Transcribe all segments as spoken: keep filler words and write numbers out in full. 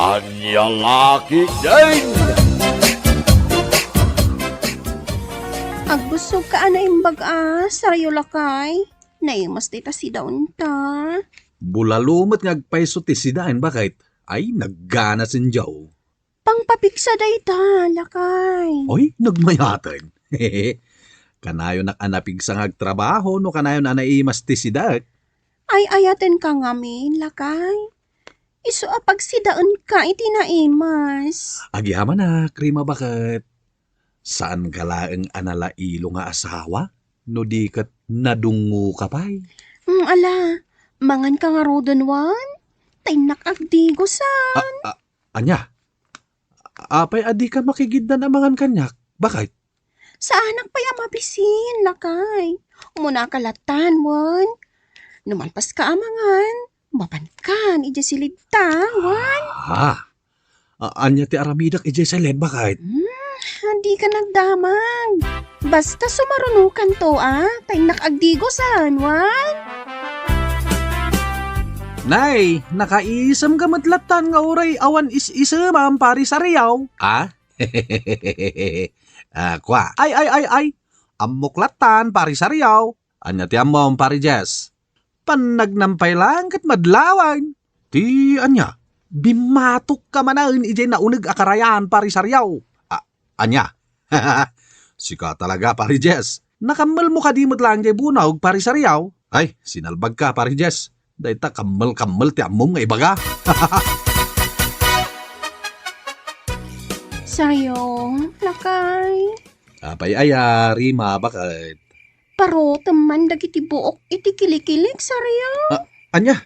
Ania la ketdin? Agbusog ka a naimbag a, sarayo lakay. Naimas dayta sidaenta. Bulalo met nga agpayso ti sidaen, baket. Ay, naggana sendiaw. Pangpapigsa dayta, lakay. Oy, nagmayaten. Kanayonak a napigsa nga agtrabaho no kanayon a naimas ti sidaek. Ay-ayatenka ngamin, lakay. Isu a pagsidaenka iti naimas. Agyamanak, Rima, baket. Saanka laeng a nalailo nga asawa? No di ket nadungngoka pay. Mm, ala, manganka ngaruden wen? Ta innak agdigosan. A, a, ania? Apay a dika makigiddan a mangan kaniak? Baket? Saanak pay a mabisin, lakay. Umunaka latan, wen? No malpaska a mangan, mapankan idiay siledta, wen? Ah. A, ania ti aramidek idiay siled, baket? Hmm, dika nagdamag. Basta sumarunokanto, a, ta innak agdigosan, wen? Nay, nakaisemka met latan nga uray awan is-isemam, Pari Sariaw, a? Ah, kua. Ay, ay, ay, ay. Ammok latan, Pari Sariaw. Ania ti ammom, Pari Jess? Pannagnam pay laeng ket madlawen. Ti ania? Bimmatokka manen idiay nauneg a karayan, Pari Sariaw. A, ania? Sika talaga, Pari Jess. Nakammelmo kadi met laeng diay bunog, Pari Sariaw? Ay, sinalbagka, Pari Jess. Dayta kammel-kammel ti ammom nga ibaga. Sariaw, lakay. Apay aya, Rima, baket? Parotem man dagiti buok iti kilikilik, Sariaw. A, ania?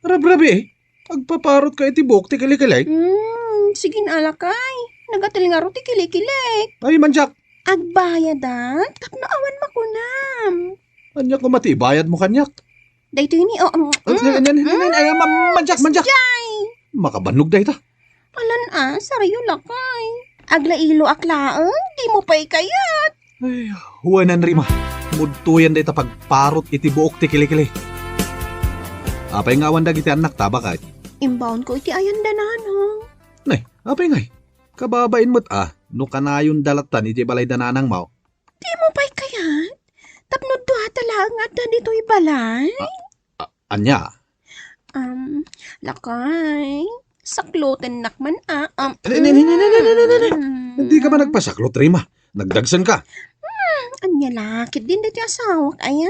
Rabrabii? Agpaparotka iti buok ti kilikilik? Hmm, sige, lakay. Nagatel ngarud ti kilikilik. Ay, mandiak. Agbayadak tapno awan makunam. Ania koma ti ibayadmo kaniak? Daytoy ni, o, um, Ay, ay, ay, ay, ay, ay, ma-, mandiak, mandiak. Jay! Makabannog dayta. Alan a, Sariaw, lakay. Aglailoak laeng, dimo pay kayat. Ay, wen, Rima. Mudtoyen dayta pagparot iti buok ti kilikili. Apay nga awan dagiti annakta, baket? Imbaonko iti ayan da nanang. Nay, apay ngay? Kababain met a, no kanayonda latan idiay balay da nanangmo. Dimo pay kayat? Tapno duata laeng nga adda ditoy balay? A, a, ania? Um, lakay, saklotennak man a, um, Ni, ni, ni, ni, ni, ni, ni, ni, ni. mm. Dika man agpasaklot, Rima. Nagdagsenka. Hmm, ania la ketdin daytoy asawak aya?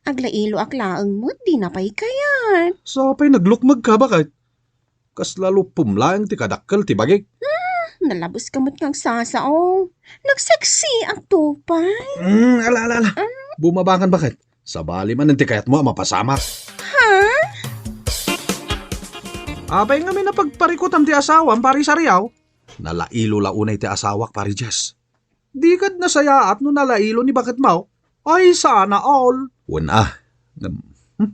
Aglailoak laeng met, dina pay kayat. Sa pay naglukmegka, baket? Kasla luppom laeng ti kadakkel ti bagik. Hmm, nalabeska met nga agsasao. Nagseksiakto pay. Hmm, ala, ala, ala. Ah. Bumabangan, baket? Sabali manen ti kayatmo a mapasamak. Ha? Apay ngamin a pagparikutam ti asawam, Pari Sariaw? Nalailo la unay ti asawak, Pari Jess. Di kad nasayaat no nalailo ni baketmo? Ay, sana all. Wen a. Ngem, hmm?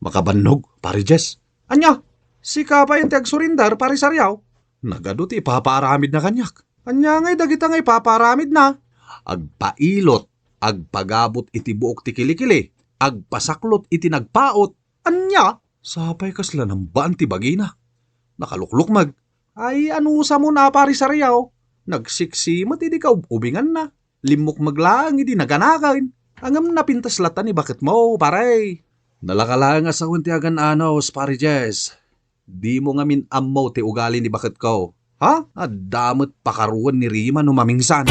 Makabannog, Pari Jess. Ania? Sika pay ti agsurrender, Pari Sariaw? Nagadu ti ipapaaramidna kaniak. Ania ngay dagita nga ipapaaramidna? Agpailot, agpagabut iti buok ti kilikili, agpasaklot iti nagpaut. Ania? Sapay kasla nambaan ti bagina. Nakaluklukmeg. Ay, anusamon a, Pari Sariaw? Nagseksi met idi kaub-ubinganna. Limmukmeg laeng idi naganaken. Ngem napintas latta ni baketmo, pare. Nalaka laeng a sawen ti agan-anos, Pari Jess. Dimo ngamin ammo ti ugali ni baketko. Ha? Adda met pakaruan ni Rima no mamingsan.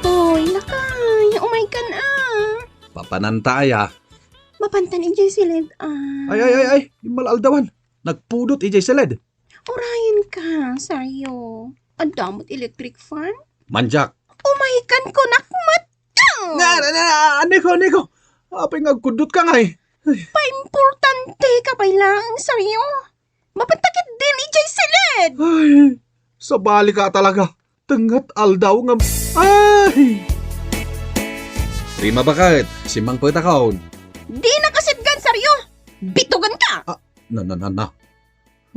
Hoy, lakay, umaykan a. Papananta aya? Mapantan idiay siled a. Ay, ay, ay, ay, immal-aldawan. Nagpudot idiay siled. Urayenka, Sariaw. Adda met electric fan? Mandiak. Umaykan kunak met. Nga, nga, nga, aneko, aneko. Apay nga agkuddotka ngay? Ay. Paimportanteka pay laeng, Sariaw. Mapanta ketdin idiay siled. Ay, sabalika talaga. Tengnga aldaw nga, ay! Rima, baket, simmangpetakon. Dina kasitgan, Sariaw. Bituganka. Ah, na, na, na, na.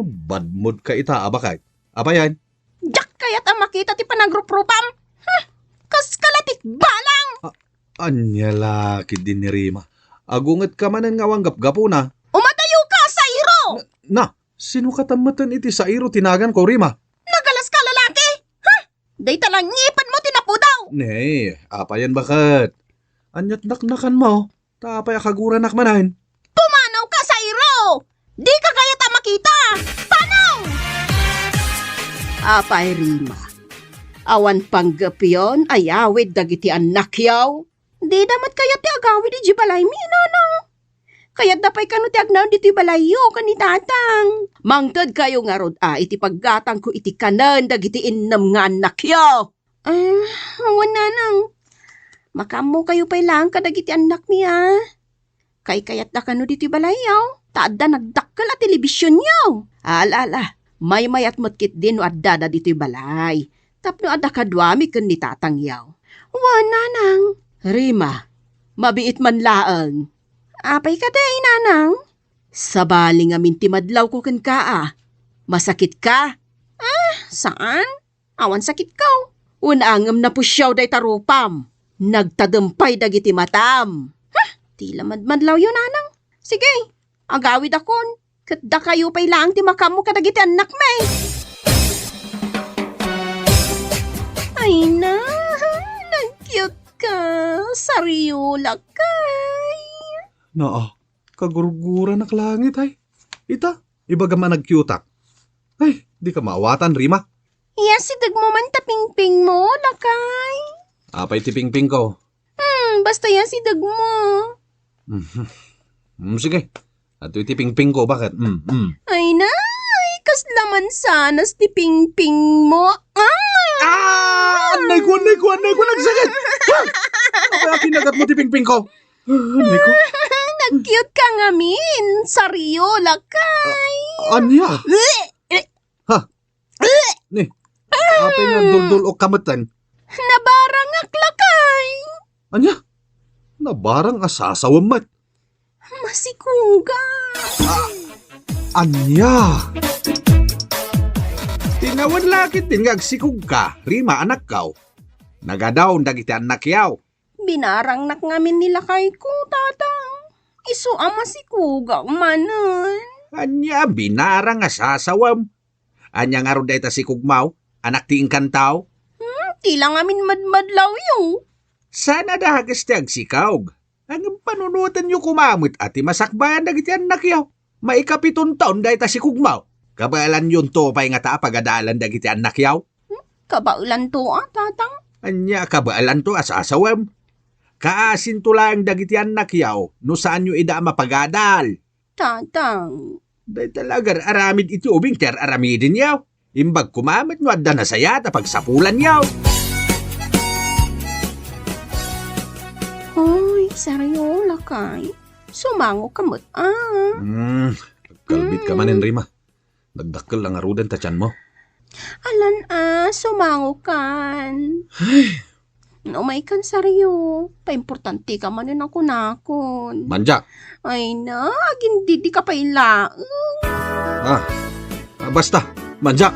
Bad mood ka ita, a, baket. Apay yan? Diak kayat a makita ti panagruprupam. Huh! Kaska la ti balang! A-, ania la ketdin ni Rima? Agungetka manen nga awan gapgapuna. Umadayoka, Sariaw! Na, na, Sino katammeten iti Sairo ti naganko, Rima? Nagalas ka, lalaki! Ha? Dayta la ngipenmo ti napudaw! Ne, apayen baket? Ania't naknakanmo? Ta apay a kaguranak manen? Pumanaw ka, Sairo! Di ka kayat a makita! Panaw! Apay, Rima, awan panggepyon a yawid dagiti annakyo? Dida met kayat ti agawid idiay balaymi, nanang. Kayatda pay kano ti agnaed ditoy balayyo ken ni tatang. Mangtedkayo ngarud a iti paggatangko iti kanen dagiti innem nga annakyo. Ah, awan, nanang. Makaammokayo pay laeng kadagiti annakmi, a. Kaykayatda kano ditoy balayyo, ta adda nagdakkel a telebisionyo. Ala, ala, maymayat met ketdi no addada ditoy balay. Tapno adda kaduami ken ni tatangyo. Wen, nanang. Rima, mabiit man laeng. Apay kadi, nanang? Sabali ngamin ti madlawko kenka, a. Masakitka? Ah, saan? Awan sakitko. Wen, ngem napusiaw dayta rupam. Nagtadem pay dagiti matam. Huh, ti la madmadlawyo, nanang. Sige, agawidakon. Ket dakayo pay laeng ti makaammo kadagiti annakmi. Ay na, nag-cute ka. Sario, lakay. Naa, kagurguranak langit, ay. Ita, ibagam a nag-cute-ak. Ay, di ka maawatan, Rima. Iya, sidegmo man ta pingpingmo, lakay. Apay ti pingpingko? Hmm, basta iya, sidegmo. Mhm. Hmm, sige. Adtoy ti pingpingko, baket? Hmm, hmm. Ay, nay, kasla mansanas ti pingpingmo. Ah! Ah! Annay ko, annay ko, annay ko, nagsakit! Ah! Apay a kinagatmo ti pingpingko? Ah, annay ko. Nag-cute ka ngamin, Sario, lakay. Ah, ania? Eh, eh. Ha? Eh. Ni, apay nga duldul-ok ka metten? Nabarangak, lakay. Ania? Nabarang a sasawem met? Masikuga. Ah, ania? Ti nawen la ketdin nga agsikugka, Rima, anakko. Nagadaw dagiti annakyo. Binarangnak ngamin ni lakayko, tatang. Isu a masikugak manen. Ania, binarang a sasawem? Ania ngarud dayta sikugmo, anak ti inkanto? Hmm, ti la ngamin madmadlawyo. Saan a dakes ti agsikog? Ngem panunotenyo koma met a ti masakbayan dagiti annakyo. Maikapiton taon dayta sikugmo. Kabaelanyo pay ngata a pagadalan dagiti annakyo? Hmm, kabaelanto a, tatang. Ania, kabaelanto a sasawem? Kaasinto laeng dagiti annakyo no saanyo ida a mapagadal. Tatang. Dayta la agar-aramid iti ubing ti ar-aramidenyo. Imbag koma met no adda nasayaat a pagsapulanyo. Hoy, Sario, lakay. Sumango ka met, a. Hmm, kalbit ka manen, Rima. Nagdakkel la ngaruden ta tianmo. Alan a, sumango kan. Ay. No, umay kan, Sario. Paimportante ka manen a kunakon. Mandiak. Ay na, agindidi ka pay laeng. Ah, ah, basta, mandiak.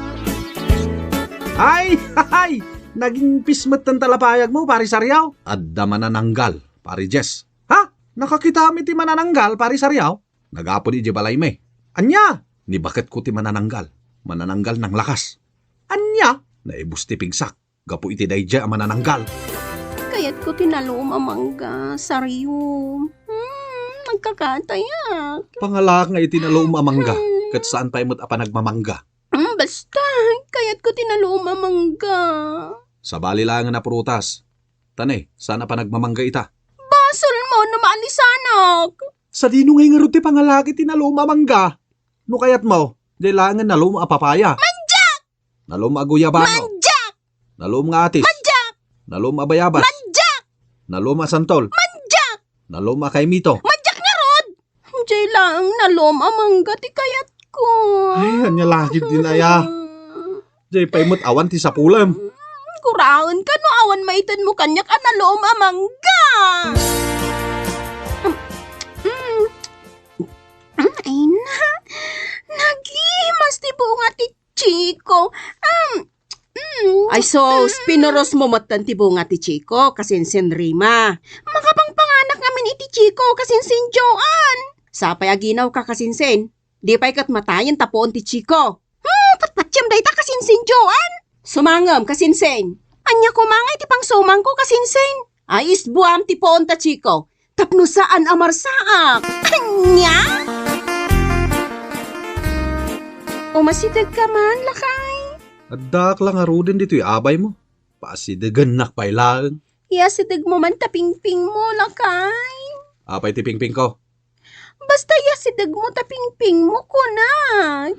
Ay, ay! Naging pis met ti talapayagmo, pare Sario. Adda manananggal, pare Jess. Ha? Nakakitaam iti manananggal, pare Sario? Nagapod idiay balaymi. Ania? Ni baketko ti manananggal. Manananggal nanglakas. Ania? Naibus ti pigsak gapu iti daydiay a manananggal. Kayatko ti nalum a mangga, Sario. Hmm, nagkakatayak. Pangalaak nga iti nalum a mangga, ket saan pay met a panagmamangga. Hmm, basta, kayatko ti nalum a mangga. Sabali laengen a prutas. Ta ne, saan a panagmamangga ita? Basolmo no maalisanak. Sadino ngay ngarud ti pangalaak iti nalum a mangga? No kayatmo, diay laengen nalum a papaya. Mandiak! Nalum a guyabano. Mandiak! Nalum nga atis. Mandiak! Nalum a bayabas. Mandiak! Nalum a santol. Mandiak! Nalum a kaimito. Mandiak ngarud! Diay laeng nalum a mangga ti kayatko. Ay, ania la ketdin aya. Diay pay met awan ti sapulem. Guraenka no awan maitedmo kaniak a nalum a mangga. Mm. Mm, ay na. Nagimas ti bunga ti Chico. Um, mm. Ay sus, pinurosmo metten ti bunga ti Chico, kasinsin Rima. Makapangpanganak ngamin iti Chico, kasinsin Joan. Sapay aginawka, kasinsin. Di pay ket matayen ta puon ti Chico. Hmm, patpatiem dayta, kasinsin Joan. Sumangem, kasinsin. Ania koma nga iti pangsumangko, kasinsin? Ay, isbuam ti puon ta Chico. Tapno saan a marsaak. Ania? Umasidegka man, lakay. Addaak la ngaruden ditoy abaymo. Pasidegennak pay laeng. Iyasidegmo man ta pingpingmo, lakay. Apay ti pingpingko? Basta iyasidegmo ta pingpingmo, kunak.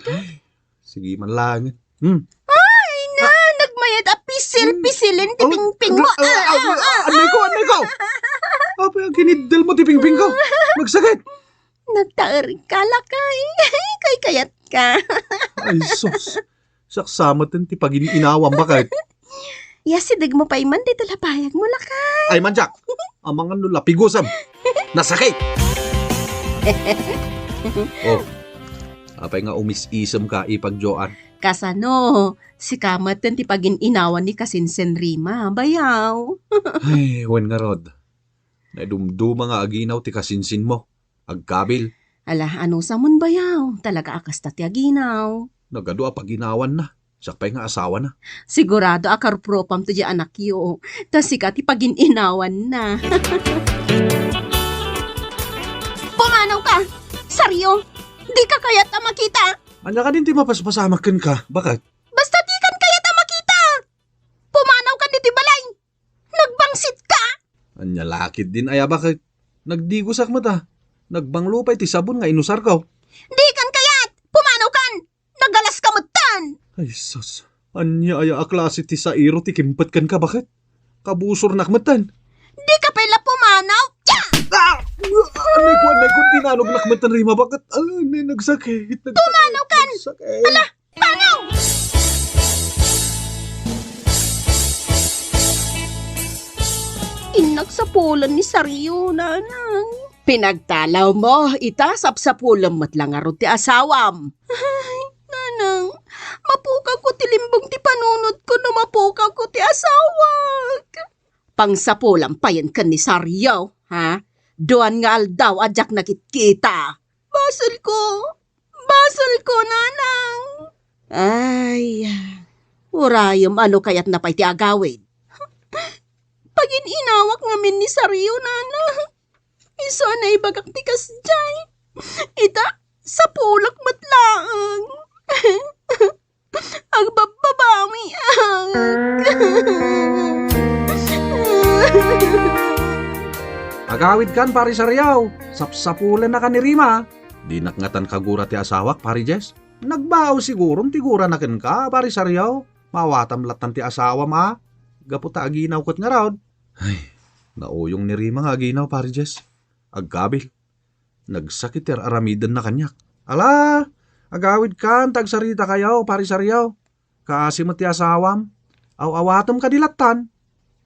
Sige man laeng. Hmm. Ay, na, nagmayat a pisil-pisilen ti pingpingmo. Ah, ah, ah, ah, ah, ah, anay ko, anay ko. Apay a kiniddel mo ti pingpingko? Nagsakit. Nagtaer ka, lakay. Kaykayatka. Ay, sus. Saksamet ti pagin-inawam, baket. Iyasidegmo pay man dayta lapayagmo, lakay. Ay, manjak. Amangan no lapigusem. Nasakit. Oh, apay nga umis-isem ka, ipag Joan? Kasano? Sika met ti pagin-inawan ni kasinsin Rima, bayaw. Ay, wen ngarud. Naidumduma nga aginaw ti kasinsinmo. Agkabil. Ala, anusamon bayaw? Talaga a kasta ti aginaw. Nagadu a paginawanna. Siak pay nga asawana. Sigurado a karupropam to di anakyo. Ta sika ti pagin-inawanna. Pumanaw ka! Sario! Di ka kayat a makita! Ania kadin ti mapaspasamak kenka? Baket? Basta di kan kayat a makita! Pumanaw ka ditoy balay! Nagbangsit ka! Ania la ketdin aya, baket? Nagdigosak met a. Nagbanglo pay ti sabon nga inusarko. Di kan kayat! Pumanaw kan! Nagalas ka metten! Ay, sus. Ania aya a klase ti sairo ti kimpet kenka, baket? Kabusornak metten. Di ka pay la pumanaw! Tiya! Ah! Anay ko, anay ko, dinanognak metten, Rima, baket? Ah, anay, nagsakit, nagsakit, Pumanaw kan! Nagsakit. Ala! Panaw! Innak sapulen ni Sario, nanang. Pinagtalawmo, ita sapsapulem met la ngarud ti asawam. Ay, nanang, mapukawko ti limbong ti panunotko no mapukawko ti asawak. Pangsapulam payen ken ni Sario, ha? Duan nga aldaw a diak nakitkita. Baselko. Baselko, nanang. Ay, urayem, ano kayatna pay ti agawid? Pagin-inawak ngamin ni Sario, nanang. Isu a naibagak ti kasdiay. Ita, sapulek met laeng. Agbabbabawiak. Agawidkan, Pari Sariaw. Sapsapulennakan ni Rima. Dinak ngatan kagura ti asawak, Pari Jess. Nagbao sigurom ti gurana kenka, Pari Sariaw. Maawatam lattan ti asawam a. Gapu ta aginaw ket ngarud. Ay, nauyong ni Rima nga aginaw, Pari Jess. Agkabil. Nagsakit ti ar-aramidenna kaniak. Ala, agawidkan ta agsaritakayo, Pari Sariaw. Kaasi met ti asawam. Aw-awatem kadi lattan.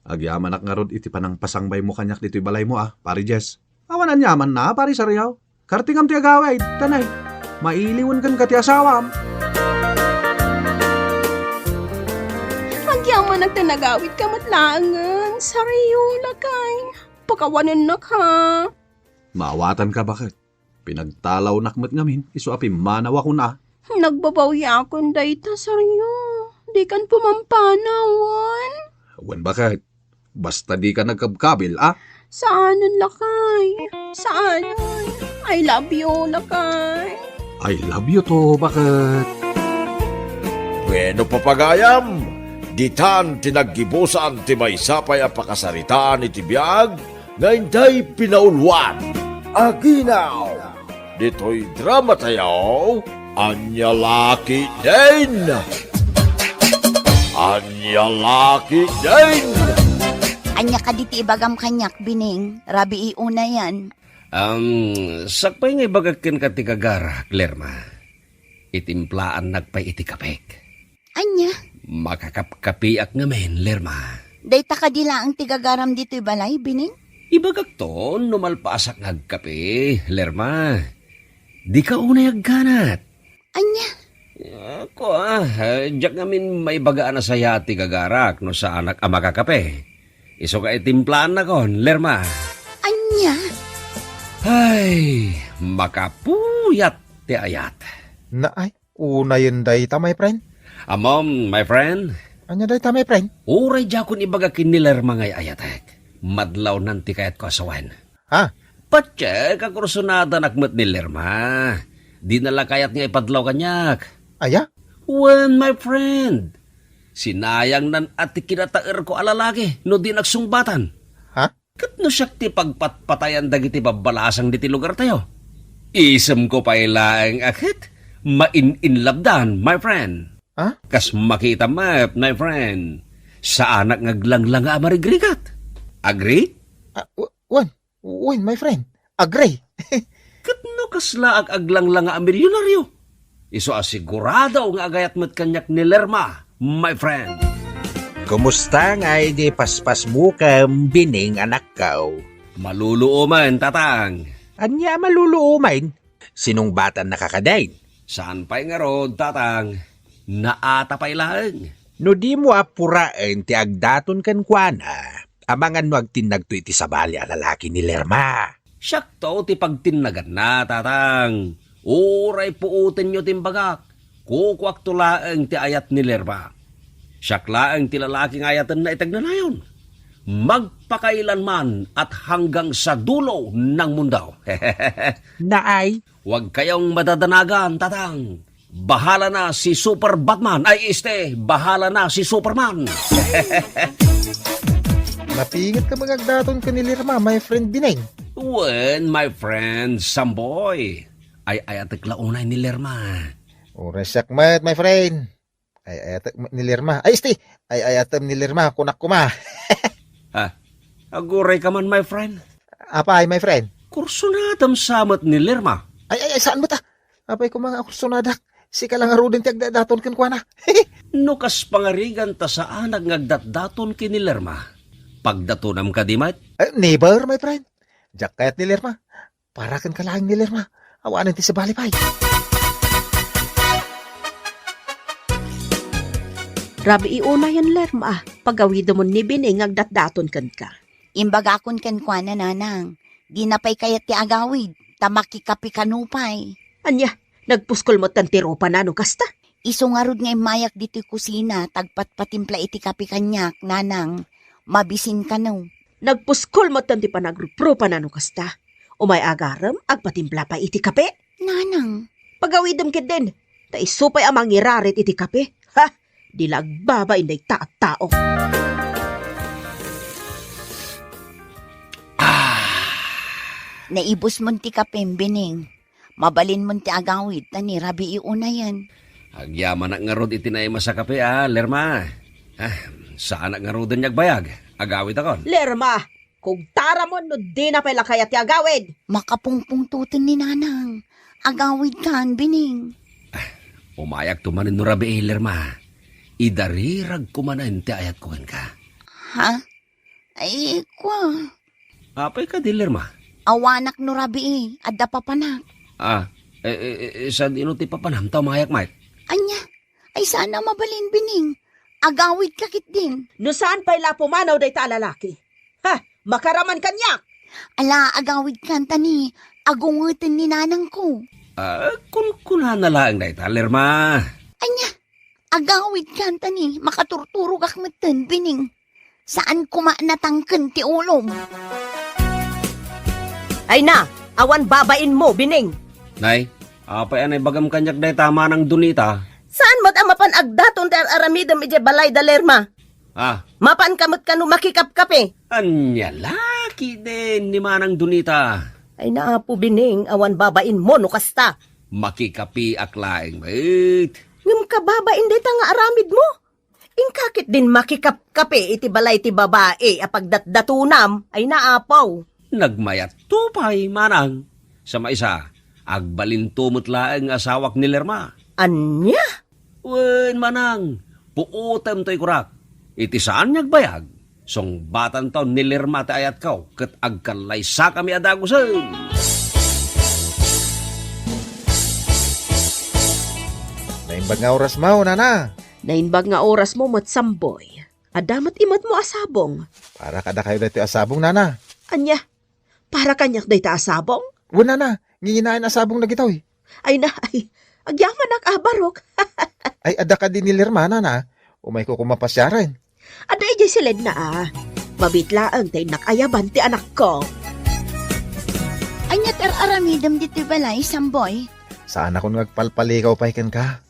Agyamanak ngarud iti panangpasangbaymo kaniak ditoy balaymo a, Pari Jess. Awan aniamanna, Pari Sariaw. Kartingam ti agawid, tanay. Mailiwen kenka ti asawam. Agyamanak ta nagawidka met laengen, Sariaw, lakay. Pakawanennak, ha? Maawatanka, baket? Pinagtalawnak met ngamin, isu a pimmanawakon a. Nagbabawiakon dayta, Sario. Dikan pumampanawan. Wen, baket? Basta dika nagkabkabil, a? Saanen, lakay. Saanen. I love you, lakay. I love you too, baket? Bueno, papagayam, ditan ti naggibusan ti maysa pay a pakasaritaan iti biag nga intay pinauluan. Aginaw! Ditoy drama tayo, Ania La Ketdin! Ania La Ketdin! Ania kadi ti ibagam kaniak, Bining? Rabii unayen. Am, sakbay nga ibagak kenka ti gagarak, Lerma. Itimplaannak pay iti kapek. Ania? Makakapkapiak ngamin, Lerma. Dayta kadi laeng ti gagaram ditoy balay, Bining? Ibagakto no malpaasak nga agkape, Lerma. Dika unay agganat. Ania? Ako, ah, diak ngamin maibaga a nasayaat ti gagarak no saanak a makakape. Isu nga itimplaannakon, Lerma. Ania? Ay, makapuyat ti ayat. Naay, unayen dayta, my friend. Ammom, my friend. Ania dayta, my friend? Uray diakon ibaga ken ni Lerma nga ay-ayatek. Madlawnan ti kayatko a sawen. Ha? Patiek a kursunadanak met ni Lerma. Dina la kayat nga ipadlaw kaniak. Aya? Wen, my friend. Sinayangnan a ti kinataerko a lalaki no dinak sungbatan. Ha? Ket no siak ti pagpatpatayan dagiti babbalasang diti lugartayo, isemko pay laeng a ket main-inlabdan, my friend. Ha? Kas makita met, my friend, saanak nga aglanglangaw a marigrigat. Agree? Ah, w-, wen, wen, my friend. Agree. Ket no kasla ag-, aglanglangaw a milyonaryo, isu a sigurado nga agayat met kaniak ni Lerma, my friend. Kumusta ngay di paspasmo ken Bining, anakko? Maluluomen, tatang. Ania a maluluomen? Sinungbatan na ka kadin? Saan pay ngarud, tatang. Naata pay laeng. No dimo a puraen ti agdaton kenkuana, amangan no agtinnagto iti sabali a lalaki ni Lerma. Siakto ti pagtinnaganna, tatang. Uray puotenyo ti imbagak, kukuakto laeng ti ayat ni Lerma. Siak laeng ti lalaki nga ayatenna iti agnanayon. Magpakailanman at hanggang sa dulo ng mundo. Naay. Huwag kayong madadanagan, tatang. Bahala na si Super Batman. Ay, este, bahala na si Superman. Napinget ka mangagdaton ken ni Lerma, my friend Bineng. Wen, my friend Samboy. Ay-ayatek la unay ni Lerma. Uray siak met, my friend. Ay-ayatek met ni Lerma. Ay, este, ay-ayatem ni Lerma, kunak koma. Ah, aguray ka man, my friend. Apay, my friend? Kursunadam sa met ni Lerma. Ay, ay, ay, saan met, ah? Apay koma nga kursunadak? Sika la ngaruden ti agdatdaton kenkuana. No kas pangarigan ta saanak nga agdatdaton ken ni Lerma, pagdatonam kadi met? Eh, never, my friend. Diak kayat ni Lerma. Para kenka laeng ni Lerma. Awanen ti sabali pay. Rabii unayen, Lerma, pagawidemon ni Bineng nga agdatdaton kenka. Imbagakon kenkuana, nanang, dina pay kayat ti agawid, ta makikape kano pay. Ania, nagpuskol metten ti rupana no kasta? Isu ngarud nga immayak ditoy kusina, ta agpatpatimpla iti kape kaniak, nanang, mabisin kano. Nagpuskol metten ti panagruprupana no kasta. Umay agarem, agpatimpla pay iti kape. Nanang. Pagawidem ketdin, ta isu pay a mangirarit iti kape. Ha? Di la agbabain dayta a tao. Ah. Naibusmon ti kapem, Bineng. Mabalinmon ti agawid, ta ni rabii unayen. Agyamanak ngarud iti naimas a kape, a, Lerma. Ah, saanak ngaruden nga agbayag. Agawidakon. Lerma, kugtaramon no dina pay la kayat ti agawid. Makapungpungtoten ni nanang. Agawidkan, Bineng. Ah, umayakto manen no rabii, Lerma. Idariragko manen ti ayatko kenka. Ha? Ay, kua. Apay kadi, Lerma? Awanak no rabii, adda papanak. Ah, eh, eh, eh, sadino ti papanam ta umayak met? Ania? Ay, saan a mabalin, Bineng. Agawidka ketdin. No saan pay la pumanaw dayta a lalaki. Ha? Makaraman kaniak! Ala, agawidkan ta ni agungeten ni nanangko. Ah, kunkunana laeng dayta, Lerma. Ania? Agawidkan ta ni makaturturogak metten, Bineng. Saan koma natangken ti ulom. Ay na, awan babainmo, Bineng. Nay, apay a naibagam kaniak dayta, Manang Donita? Saan met a mapan agdaton ti ar-aramidem idiay balay da Lerma? Ah. Mapanka met kano makikapkape? Ania la ketdin ni Manang Donita? Ay na, Apo Bineng, awan babainmo no kasta. Makikapeak laeng met. Ngem kababain dayta nga aramidmo? Inka ketdin makikapkape iti balay ti babai a pagdatdatonam, ay na, Apo. Nagmayatto pay, Manang. Sa maysa, agbalinto met laeng nga asawak ni Lerma. Ania? Wen, Manang, puotem toy kunak. Iti saan nga agbayag, sungbatanto ni Lerma ti ayatko ket agkallaysakami a dagusen. Naimbag nga orasmo, nana. Naimbag nga orasmo met, Samboy. Adda met imatmo a sabong. Para kadakayo daytoy a sabong, nana. Ania? Para kaniak dayta a sabong? Wen, nana, nginginaen a sabong dagitoy. Ay na, ay, agyamanak a barok. Ay, adda kadi ni Lerma, nana? Umayko koma pasiaren. Adda idiay siledna a. Mabiit laeng ta innak ayaban ti anakko. Ania ti ar-aramidem ditoy balay, Samboy? Saanakon nga agpalpalikaw pay kenka.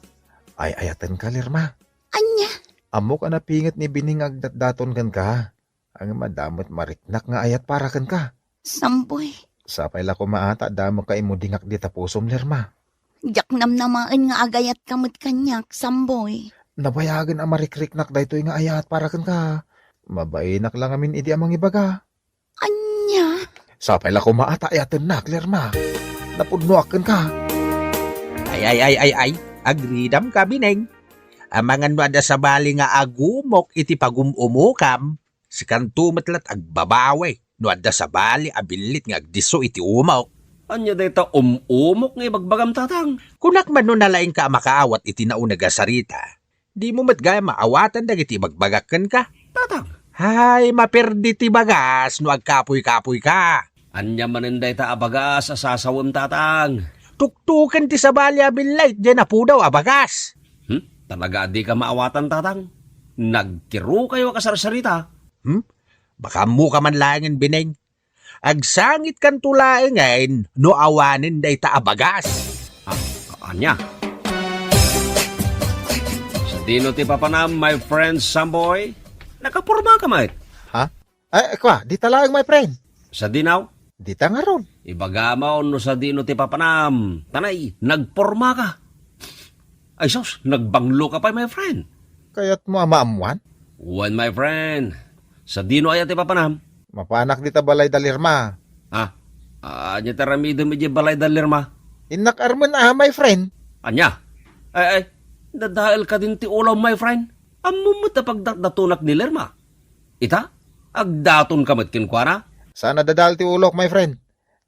Ay-ayatenka, Lerma. Ania? Ammok a napinget ni Bining nga agdatdaton kenka. Ngem adda met mariknak nga ayat para kenka. Samboy. Sapay la koma a ta adda met kaimudingak dita pusom, Lerma. Diak namnamaen nga agayatka met kaniak, Samboy. Nabayagen a marikriknak daytoy nga ayat para kenka. Mabainak la ngamin idi a mangibaga. Ania? Sapay la koma a ta ayatennak, Lerma. Napudnoak kenka. Ay, ay, ay, ay, ay. Agridamka, Bining. Amangan no adda sabali nga agumok iti pagum-umokam, sikanto met la't agbabawi no adda sabali a billit nga agdisso iti umok. Ania dayta um-umok nga ibagbagam, Tatang? Kunak man no nalaingka a makaawat iti nauneg a sarita, dimo met gayam maawatan dagiti ibagbagak kenka. Tatang. Hay, maperdi ti bagas no agkapuy-kapuyka. Ania manen dayta a bagas a sasawem, Tatang? Tuktuken ti sabali a billit diay napudaw a bagas. Hmm? Talaga a dika maawatan, Tatang? Nagkirukayo a kasarsarita. Hmm? Baka ammoka man laengen, Bining. Agsangitkanto laengen no awanen dayta a bagas. Ah, ania? Sadino ti papanam, my friend Samboy? Nakapormaka met. Ha? Ay, kua, dita laeng, my friend. Sadino? Dita ngarud. Ibagam no sadino ti papanam. Tanay, nagpormaka. Ay sus, nagbangloka pay, my friend. Kayatmo a maammuan? Wen, my friend. Sadino aya ti papanam? Mapanak dita balay da Lerma. Ah, ania ti aramidem idiay balay da Lerma? Innak armen a, my friend. Ania? Ay, ay, dadael kadin ti ulam, my friend. Ammom met a pagdatdatonak ni Lerma. Ita, agdatonka met kenkuana? Saan a dadael ti ulok, my friend.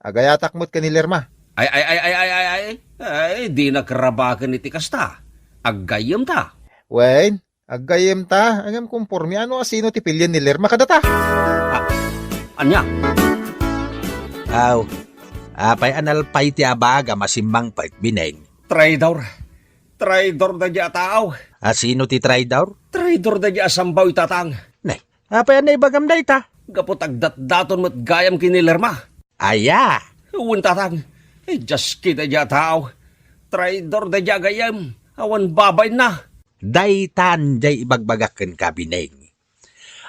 Agayatak met ken ni Lerma. Ay, ay, ay, ay, ay, ay, ay, ay, dinak rabaken iti kasta. Aggayyemta. Wen, aggayyemta, ngem kompormi no asino ti pilien ni Lerma kadata. Ah, ania? Aw, apay a nalpay ti abagam a simmangpet, Bining? Traidor. Traidor daydiay a tao. Asino ti traidor? Traidor daydiay a Samboy, Tatang. Ne, apay a naibagam dayta? Gapu ta agdatdaton met gayam ken ni Lerma. Aya? Wen, Tatang. Idiay aski daydiay a tao. Traidor daydiay a gayyem. Awan babainna. Daytan diay ibagbagak kenka, Bining.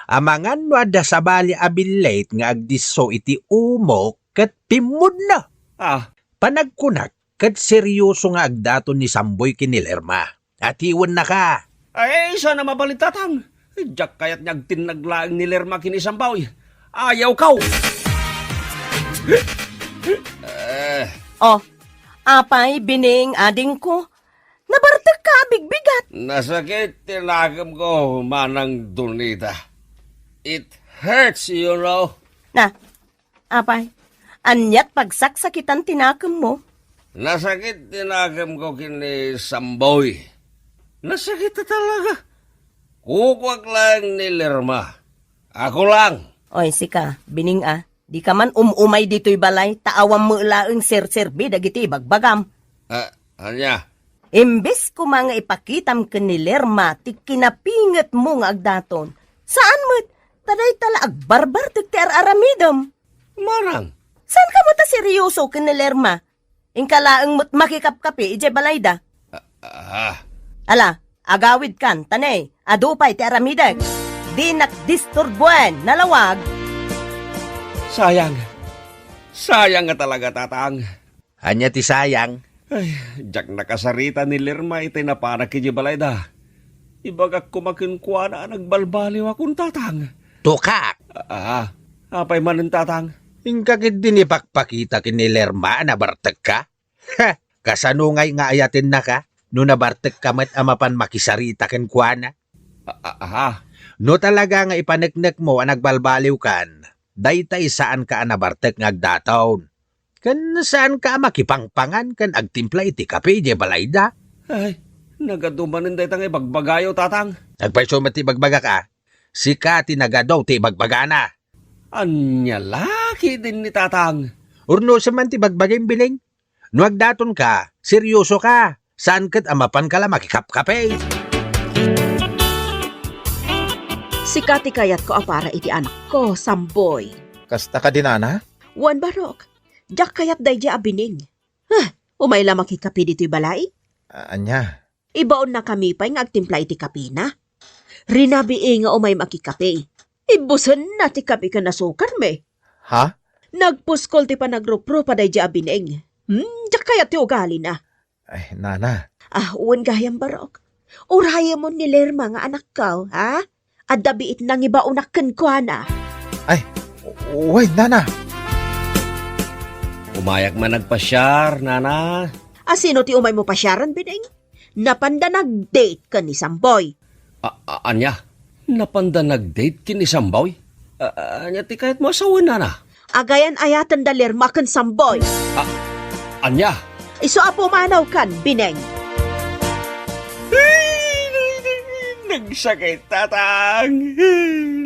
Amangan no adda sabali a billit nga agdisso iti umok ket pimmudno. Ah. Panagkunak, ket serioso nga agdaton ni Samboy ken ni Lerma. Atiwennaka. Ay, saan a mabalin, Tatang. Diak kayat nga agtinnag laeng ni Lerma ken ni Samboy. Ayawko! Eh. Oh, apay, Bining, adingko. Nabartekka a bigbigat. Nasakit ti nakemko, Manang Donita. It hurts, you know. Na, Apay, aniat pagsaksakitan ti nakemmo? Nasakit ti nakemko ken ni Samboy. Nasakit talaga. Kukuak laeng ni Lerma. Ako lang. Oy, sika, Bining a, dika man um-umay ditoy balay, ta awan met laeng serserbi dagiti ibagbagam. Ah, ania? Imbes koma nga ipakitam ken ni Lerma ti kinapingetmo nga agdaton, saan met, ta dayta la agbarbartek ti ar-aramidem. Manang. Saanka met a seryoso ken ni Lerma? Inka laeng met makikapkapi idiay balayda. Ah, ah. Ala, agawidkan, ta ne, adu pay ti aramidek. Dinak disturbuen, nalawag. Sayang. Sayang nga talaga, Tatang. Ania ti sayang? Ay, diak nakasarita ni Lerma itay napanak idiay balayda. Ibagak koma kenkuana a nagbalbaliwakon, Tatang. Tukak! Ah, apay manen, Tatang? Inka ketdi ni pakpakita ken ni Lerma a nabartekka? Heh! Kasano ngay nga ayatennaka no nabartekka met a mapan makisarita kenkuana? Ah, ah, ah. No talaga nga ipaneknekmo a nagbalbaliwkan, daytay saanka a nabartek nga agdaton. Ken saanka a makipangpangan ken agtimpla iti kape idiay balayda. Ay, nagadu manen dayta nga ibagbagayo, Tatang. Agpayso met ti ibagbagak a, sika ti nagadu ti ibagbagana. Ania la ketdin ni Tatang? Urnosem man ti bagbagim, Bining. No agdatonka, seryosoka. Saan ket a mapanka la makikapkape. Sika ti kayatko a para iti anakko, Samboy. Kasta kadi, nana? Wen, Barok. Diak kayat daydiay a Bineng. Ah, umay la makikape ditoy balay? A-, ania? Ibaonnakami pay nga agtimpla iti kapena. Rinabii nga umay makikape. Ibbusenna ti kape ken asukarmi. Ha? Nagpuskol ti panagruprupa daydiay a Bineng. Hmm, diak kayat ti ugalina. Ay, nana. Ah, wen gayam, Barok. Urayemon ni Lerma nga anakko, ha? Adda biit nangibaonak kenkuana. Ay, wen, nana. Umayak man agpasiar, nana. A, sino ti umaymo pasiaren, Bineng? Napanda nag-date ken ni Samboy. A-, a-, ania? Napanda nag-date ken ni Samboy? A-, a-, ania ti kayatmo a sawen, nana? Agayan-ayaten da Lerma ken Samboy. A-, ania? Isu a pumanawkan, Bineng. Nagsakit, Tatang.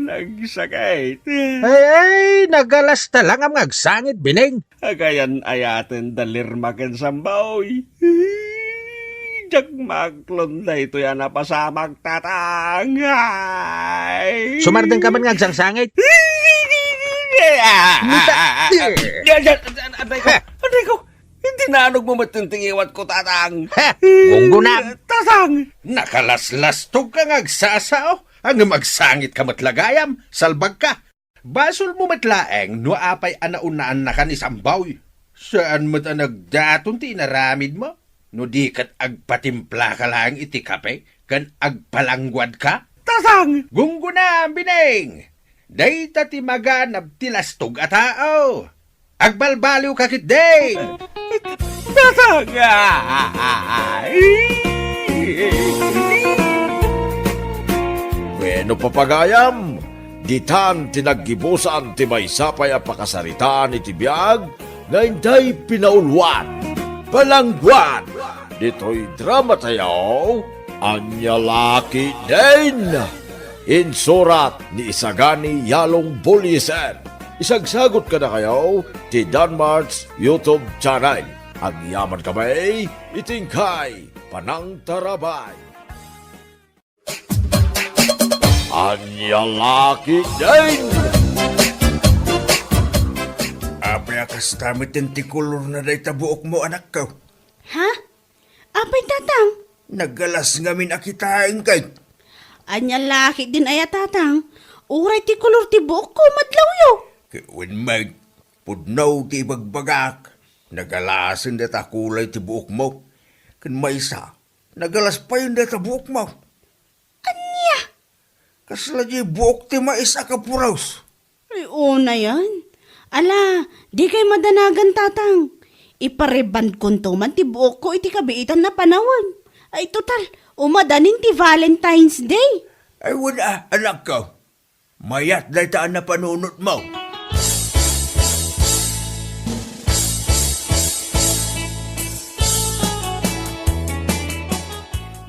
Nagsakit. Ay, ay, nagalasta lang nga agsangit, Bineng. Agayan-ayaten da Lerma ken Samboy. Diak maaklon daytoy a napasamak, Tatang. Ay. Sumardengka man nga agsangsangit. Muta-, Ay, ay, ay, ay, aray ko, aray ko. Iti naanugmo met ti ngiwatko, Tatang. Ha? Gunggona. Tatang. Nakalaslastogka nga agsasao. Ngem agsangitka met la gayam. Salbagka. Basolmo met laeng no apay a naunnaannaka ni Samboy. Saan met a nagdaton ti inaramidmo no di ket agpatimplaka laeng iti kape ken agpalangguadka? Tatang! Gunggona, Bineng! Dayta ti maganab ti lastog a tao. Agbalbaliwka ketdi! Tatang! Wenno, papagayam, ditan ti naggibusan ti maysa pay a pakasaritaan iti biag nga intay pinauluan, Palangguad, ditoy drama tayo, Ania La Ketdin. Insurat ni Isagani Yalong Buliesen. Isagsagut kadakayo ti Danmart's YouTube channel. Agyaman kami iti inkay panangtarabay. Ania La Ketdin! Apay a kasta met ti kolorna dayta buokmo, anakko? Ha? Apay, Tatang? Nagalas ngamin a kitaenka. Ania La Ketdin aya, Tatang? Uray ti kolor ti buokko, madlawyo. Ket wen met, pudno ti ibagbagak. Nagalasen dayta kulay ti buokmo. Ken maysa, nagalas payen dayta buokmo. Ania? Kasla diay buok ti mais a kapuros. Ay, unayan. Ala, dikay madanagan, Tatang. Iparebandkonto man ti buokko iti kabiitan a panawen. Ay, total, umadanin ti Valentine's Day. Ay, wen a, anakko. Mayat dayta a napanunotmo.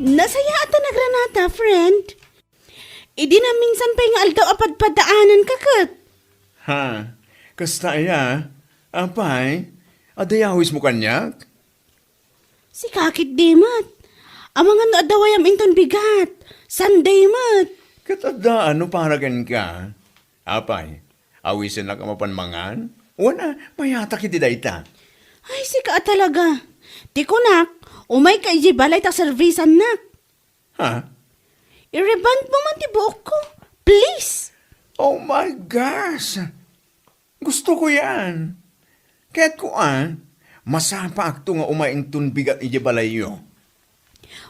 Nasayaat a nagranata, friend. Idi naminsan pay nga aldaw a padpadaananka ket. Ha, kasta aya? Apay, adda yawismo kaniak? Sika ketdi met. Amangan no adda wayam inton bigat. Sunday met. Ket adda no para kenka? Apay, awisennak a mapan mangan? Wen a, mayatak iti dayta. Ay, sika a talaga. Ti kunak, umayka idiay balay ta servisannak. Ha? I-rebond mo man ti buokko, please. Oh my gosh! Gustoko yan. Kayatko a, masapaakto nga umay inton bigat idiay balayyo.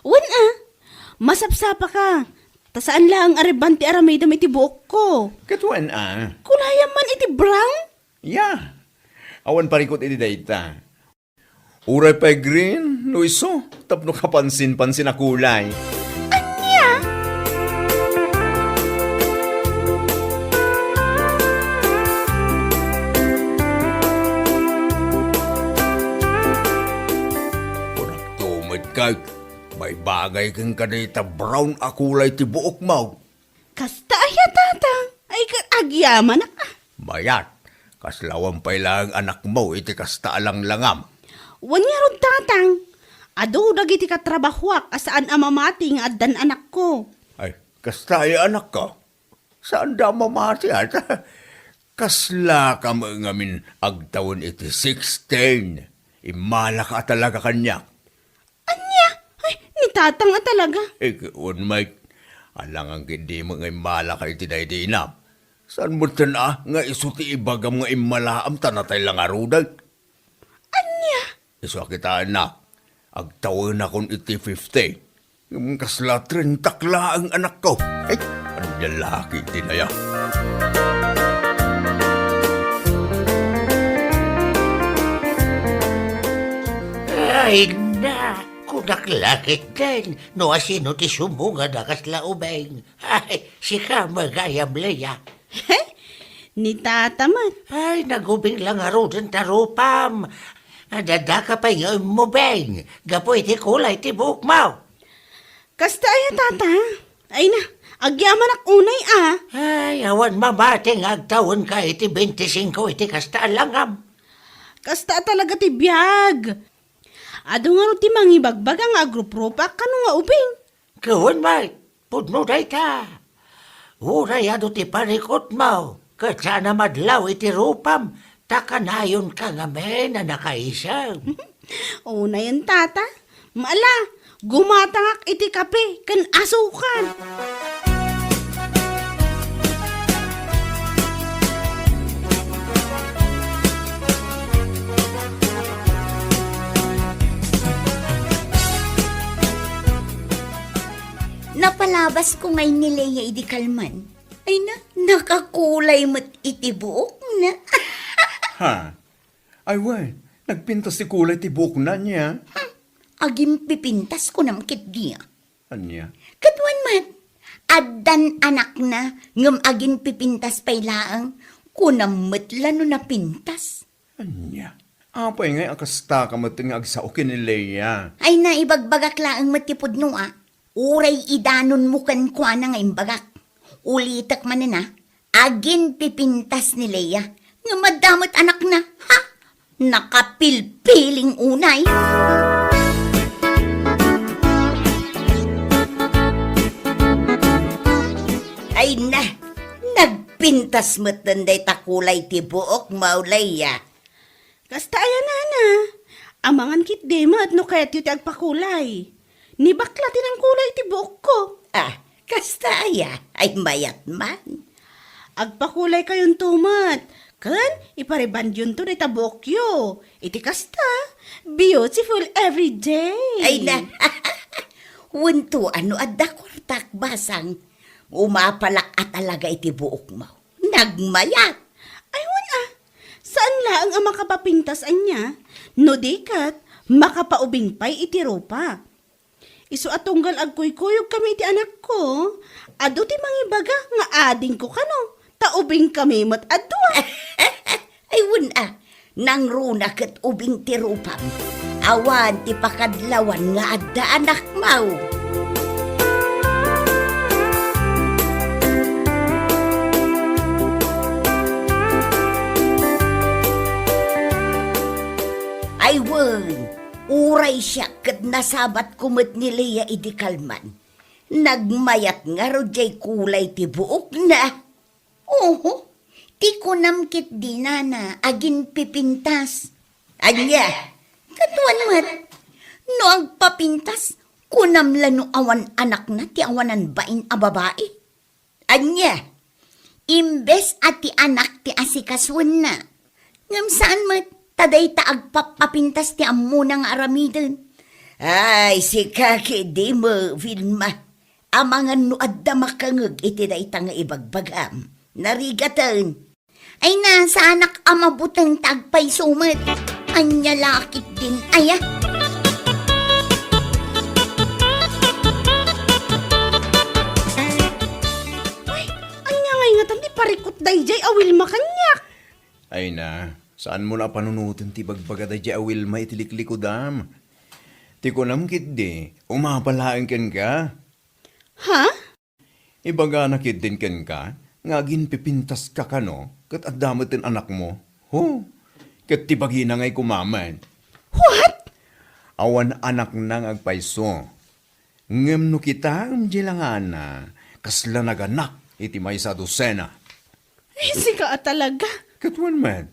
Wen a, masapsapaka. Ta saan laeng a rebond ti aramidem iti buokko. Ket wen a. Kulayam man iti brown? Ya. Awan parikut iti dayta. Uray pay green, no isu, tapno kapansin-pansin a kulay. Ania? Kunakto met kay, maibagay kenka dayta brown a kulay ti buokmo. Kasta aya, Tatang? Ay, ka-, agyamanak, ah. Mayat, kasla awan pay laeng anakmo iti kasta a langlangam. Wen ngarud, Tatang. Adu dagiti katrabahoak a saan a mamati nga addan anakko. Ay, kasta aya, anakko? Saanda a mamati, ata? Kaslaka met ngamin agtawen iti sixteen. Immalaka a talaga kaniak. Ania? Ay, ni Tatang a talaga. Eh, wen, Mike, alangan ketdi met nga immalaka iti daydi inam. Saan metten a nga isu ti ibagam nga immalaam ta natay la ngaruden? Ania? Isu a kitaennak, agtawenakon iti fifty. Ngem kasla treintak laeng, anakko. Ay, ania la ketdin aya? Ay, na, kunak la ketdin, no asino ti sumungad a kasla ubing. Ay, sika met gayam, Lea. Ni Tata met. Ay, nagubing la ngaruden ta rupam. Adda ka pay nga immubing gapu iti kulay ti buokmo. Kasta aya, Tata? Ay na, agyamanak unay a. Ay, awan mamati nga agtawenka iti bente singko iti kasta a langam. Kasta a talaga ti biag. Adu ngarud ti mangibagbaga nga agruprupak kano nga ubing. Wen, Mike, pudno dayta. Uray adu ti parikutmo, ket saan a madlaw iti rupam, ta kanayonka ngamin a nakaisem. Unayen, Tata. Ala, gumatangak iti kape ken asukar. Napalabasko ngay ni Lea idi kalman. Ay na, nakakulay met iti buokna. Ha? Ay, wen, nagpintas ti kulay ti buokna, ania? Hmm, aginpipintas kunam ketdi a. Ania? Ket wen met, addan anakna, ngem aginpipintas pay laeng, kunam met la no napintas. Ania? Apay ngay a kastaka met nga agsao ken ni Lea? Ay na, ibagbagak laeng met ti pudno a. Uray idanonmo kenkuana nga imbagak. Ulitek manen a, aginpipintas ni Lea. Ngem adda met anakna. Ha? Nakapilpiling unay. Ay na, nagpintas met dayta kulay ti buokmo, Lea. Kasta aya, Nana. Amangan ketdi met no kayatyo ti agpakulay. Ni bakla ti nangkulay iti buokko. Ah, kasta aya? Ay, mayat man. Agpakulaykayon to met. Ken iparebandyonto dayta buokyo. Iti kasta, beautiful every day. Ay na. Wen to, no adda kuartak, basang, umapalak a talaga iti buokmo. Nagmayat. Ay, wen a. Saan laeng a makapapintas ania, no di ket makapaubing pay iti rupa. Isu a tunggal agkuykuyogkami iti anakko, adu ti mangibaga nga adingko kano, ta ubingkami met a dua. Ay, wen a, nangruna ket ubing ti rupam. Awan ti pakadlawan nga adda anakmo. Ay, wen, uray siak ket nasabatko met ni Lea idi kalman. Nagmayat ngarud jay kulay ti buokna. Oho, ti kunam ketdi, Nana, aginpipintas. Ania? Ket wen met, no agpapintas, kunam la no awan anakna ti awanan bain a babai. Ania? Imbes a ti anak ti asikasuenna. Ngem saan met, ta dayta agpapapintas ti ammona nga aramiden. Ay, sika ketdi met, Vilma. Amangan no adda makangeg iti dayta nga ibagbagam. Narigaten. Ay na, saanak a mabuteng ta agpayso met. Ania la ketdin aya? Ay, ania ngay ngatan ti parikut daydiay a Wilma kaniak? Ay na, saanmo la a panunoten ti ibagbaga daydiay a Wilma iti liklikudam. Ti kunam ketdi, umapa laeng kenka. Ha? Ibagana ketdin kenka nga aginpipintaska kano ket adda met ti anakmo. Ho? Ket ti bagina ngay kumamen. What? Awan anakna nga agpayso. Ngem no kitaem diay langana, kasla naganak iti maysa a dosena. Ay, sika a talaga. Ket wen met,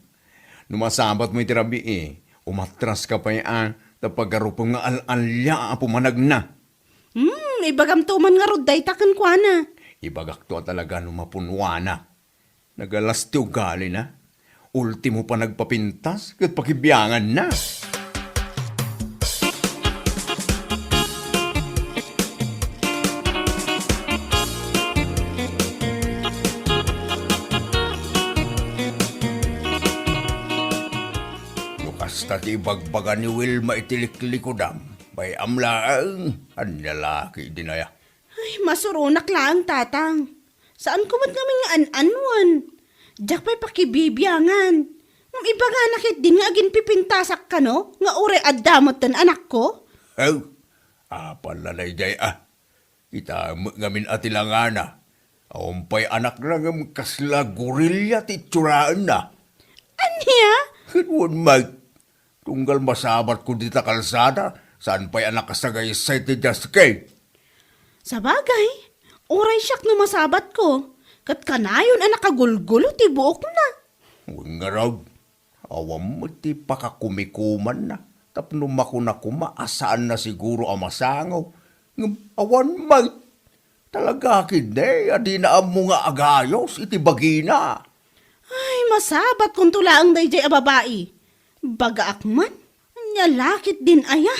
no masabatmo iti rabii, umatraska pay a ta pagarupem nga al-alia a pumanagna. Hmm, ibagamto man ngarud dayta kenkuana. Ibagakto a talaga no mapunuana. Nagalas ti ugalina. Ultimo pa nagpapintas ket pakibianganna. No kasta ti ibagbaga ni Wilma iti liklikudam, bay-am laeng, ania la ketdin aya? Ay, masuronak laeng, Tatang. Saanko met ngamin nga an-anuen. Diak pay pakibibiangan. Ngem ibagana ketdin nga aginpipintasak kano nga uray adda metten anakko? Aw, apay la daydiay a? Kitaem met ngamin a ti langana. Awan pay anakna ngem kasla gorilla ti itsuraenna. Ania? Ket wen met, tunggal masabatko dita kalsada, saan pay a nakasagaysay ti diaske. Sabagay, uray siak no masabatko, ket kanayon a nakagulgulo ti buokna. Wen ngarud, awan met ti pakakumikumanna tapno makuna koma a saanna siguro a masango. Ngem awan met. Talaga ketdi a dina ammo nga agayos iti bagina. Ay, masabatkonto laeng daydiay a babai. Bagaak man, ania la ketdin aya?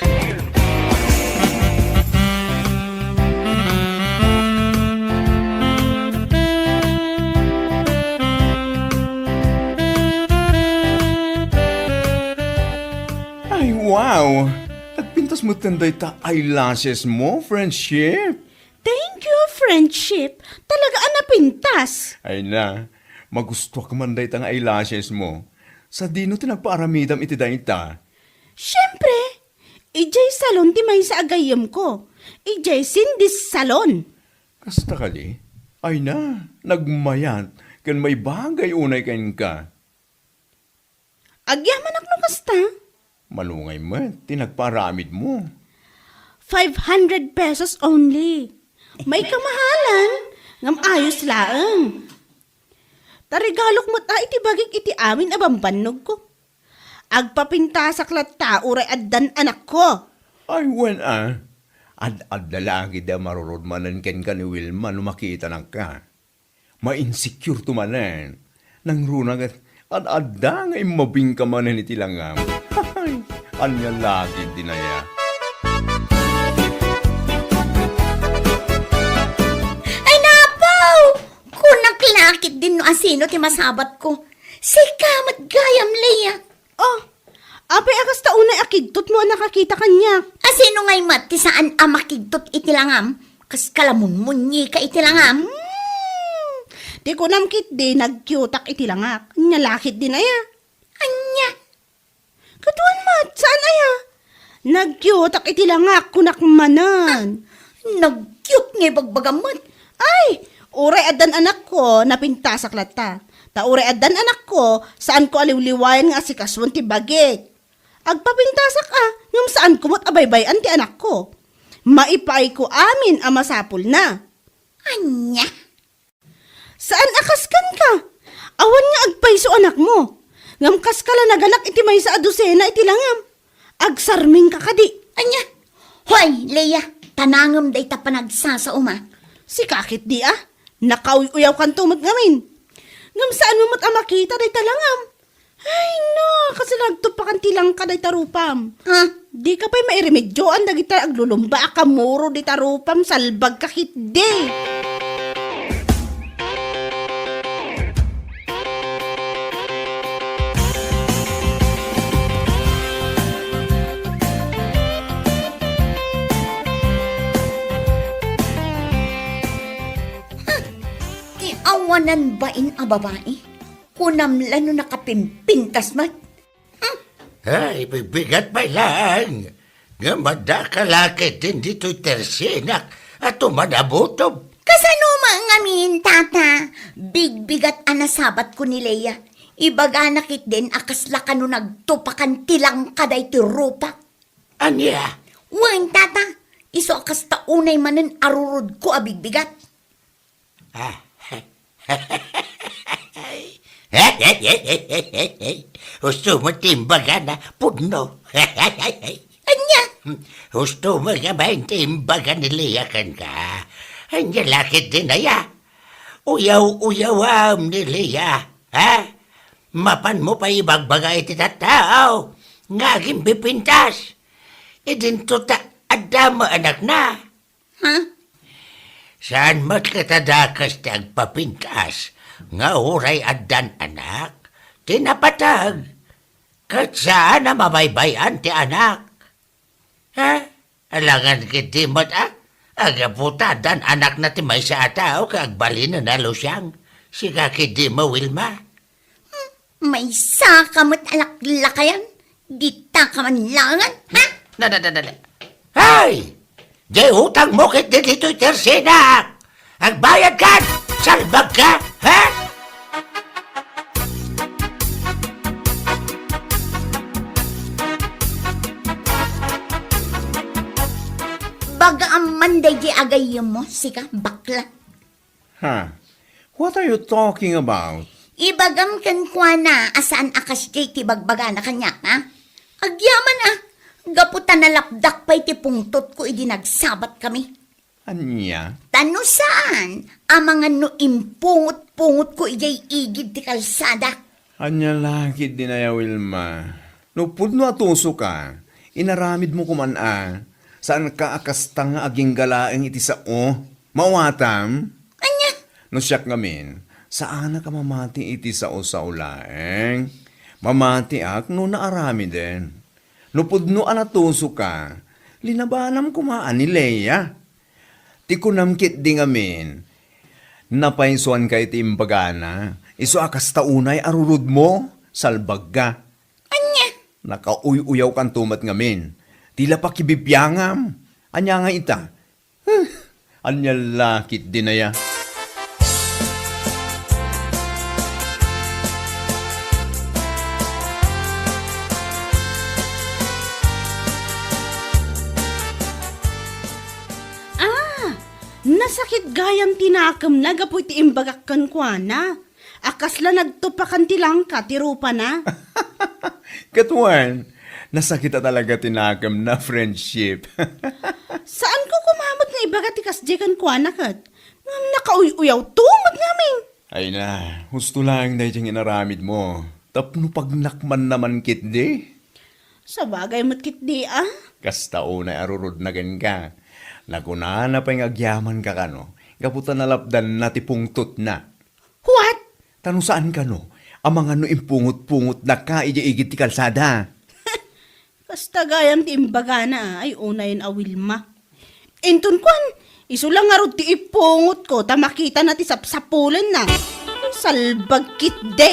Ay, wow! Nagpintas metten dayta eyelashes mo, friendship. Thank you, friendship. Talaga a napintas. Ay na, magustuak man dayta nga eyelashes mo. Sadino ti nagpaaramidam iti dayta? Siempre, idiay salon ti maysa a gayyemko. Idiay Cindy's Salon. Kasta kadi? Ay na, nagmayat ken maibagay unay kenka. Agyamanak no kasta. Malungay met ti nagpaaramidmo. Five hundred pesos only. May kamahalan, ngem ayos laeng. Ta regalok met a iti bagik iti amin a bambannogko. Agpapintasak latta uray addan anakko. Ay, wen a. Ad-adda la ketdi a marurod manen kenka ni Wilma no makitanakka. Ma-insecure to manen. Nangruna ket ad-adda nga immabingka manen iti langam. Ania la ketdin aya? Ay, napaw! Kunak la ketdin no asino ti masabatko. Sika met gayam, Lea. Oh, apay a kasta unay a kigtotmo a nakakita kaniak? Asino ngay met ti saan a makigtot iti langam? Kas kalamunmunyika iti langam? Hmm, ti kunam ketdi, nagkiutak iti langak. Ania la ketdin aya? Ania? Ket wen met, saan aya? Nagkiutak iti langak, kunak manen. Ah, nagkiut nga ibagbagam met. Ay, uray addan anakko, napintasak latta. Ta uray addan anakko, saanko a liwliwayan nga asikasuen ti bagik. Agpapintasak a, ngem saanko met a baybay-an ti anakko. Maipaayko amin a masapulna. Ania? Saan a kaskanka? Awan nga agpayso anakmo. Ngem kaska la naganak iti maysa a dosena iti langam. Agsarmingka kadi? Ania? Hoy, Lea, tanangem dayta panagsasaom a. Sika ketdi a, nakauy-uyawkanto met ngamin. Ngem saanmo met a makita dayta langam. Ay, no, kasla nagtupakan ti langka dayta rupam. Ha? Dika pay mairemedioan dagita aglulumba a kamuro dita rupam, salbagka ketdi. Ha? Ti awanan bain a babai? Kunam la no nakapimpintas met? Hmm? Ay, bigbigat pay laeng. Ngem adda ka la ketdin ditoy tersinak a tumanabutob. Kasano man ngamin, Tata? Bigbigat a nasabatko ni Lea. Ibagana ketdin a kasla kano nagtupakan ti langka daytoy rupa. Ania? Wen, tata, isu a kasta unay manen a rurudko a bigbigat. Ah. Husto met ti imbagana, pudno. Ania? Husto met nga bain ti imbaga ni Lea kenka. Ania la ketdin aya? Uyaw-uyawam ni Lea, ha? Mapanmo pay ibagbaga iti tattao nga agimpipintas. Idinto ta adda met anakna. Ha? Saan met ket a dakes ti agpapintas nga uray addan anak ti napateg, ket saan a mabaybay-an ti anak. Ha? Alangan ketdi met a, a gapu ta addan anakna ti maysa a tao ket agbalinen a lusiang. Sika ketdi met, Wilma. Hmm, maysaka met a laklakayan. Ditaka man langan, ha? Na, na, na, na, na. Hay! Diay utangmo ketdi ditoy tersinak! Agbayadkan! Salbagka, ha? Baga amman daydi agayyemmo, sika, bakla. Ha? What are you talking about? Ibagam kenkuana a saan a kasdiay ti bagbagana kaniak, ha? Agyaman a, gapu ta nalapdak pay ti pungtotko idi nagsabatkami. Ania? Ta no saan, amangan no impungotpungotko idiay igid ti kalsada. Ania la ketdin aya, Wilma? No pudno a tusoka, inaramidmo koman a, saanka a kasta nga agingga laeng iti sao. Mawatam? Ania? No siak ngamin, saanak a mamati iti sao-sao laeng. Mamatiak no naaramiden. No pudno a natusoka, linabanam koma a ni Lea. Ti kunam ketdi ngamin, napaysuanka iti imbagana, isu a kasta unay a rurudmo, salbagka. Ania? Nakauy-uyawkanto met ngamin. Ti la pakibibiangam. Ania nga ita? Huh, ania la ketdin aya? Ah, nasakit gayam ti nakemna gapu iti imbagak kenkuana. A kasla nagtupakan ti langka ti rupana. Ket wen, nasakit a talaga ti nakemna, friendship. Saanko koma met nga ibaga ti kasdiay kenkuana ket. Ngem nakauy-uyawto met ngamin. Ay na, husto laeng daydiay nga inaramidmo. Tapno pagnakmanna man ketdi. Sabagay met ketdi a. Kasta unay a rurudna kenka. Nakunana pay nga agyamanka kano, gapu ta nalapdanna ti pungtotna. What? Ta no saan kano, amangan no impungotpungotnaka idiay igid ti kalsada. Kasta gayam ti imbagana, ay unayen a Wilma. Inton kuan, isu la ngarud ti ipungotko ta makitana ti sapsapulenna. Salbag ketdi.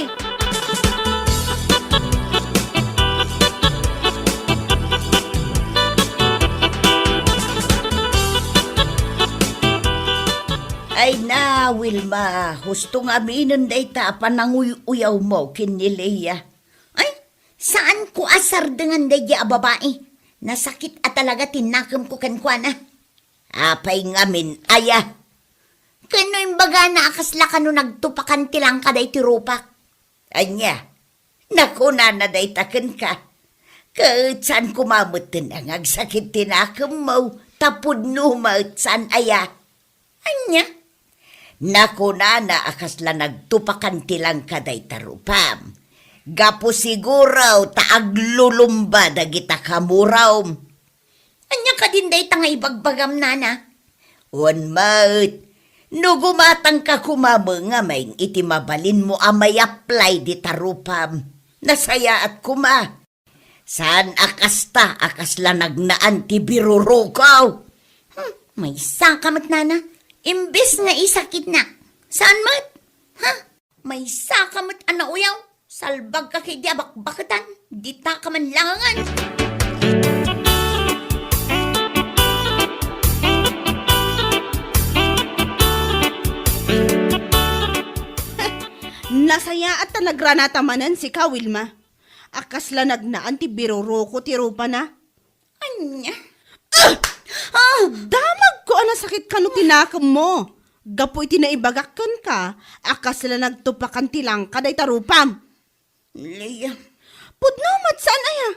Ay na, Wilma, husto nga aminen dayta a pananguy-uyawmo ken ni Lea. Ay, saanko a sardengan daydiay a babai. Nasakit a talaga ti nakemko kenkuana. Apay ngamin aya? Ken no imbagana a kasla kano nagtupakan ti langka daytoy rupak? Ania? Nakunana dayta kenka? Ket saan koma metten a nga agsakit ti nakemmo, ta pudno met, saan aya? Ania? Nakunana a kasla nagtupakan ti langka dayta rupam. Gapu siguro ta aglulumba dagita kamurom. Ania kadin dayta nga ibagbagam, nana? Wen met, no gumatangka koma met ngamin iti mabalinmo a may-apply dita rupam, nasayaat koma. Saan a kasta a kasla nagnaan ti biruruko. Hmm, maysaka met, nana. Imbes nga isakitnak, saan met? Ha? Maysaka met a nauyaw. Salbagka ketdi a bakbaketan. Ditaka man langan. Nasayaat ta nagranata manen sika, Wilma. A kasla nagnaan ti biruruko ti rupana. Ania? Ah! Damagko a nasakit kano ti nakemmo. Gapu iti naibagak kenka a kasla nagtupakan ti langka dayta rupam. Leia. Pudno met saan aya?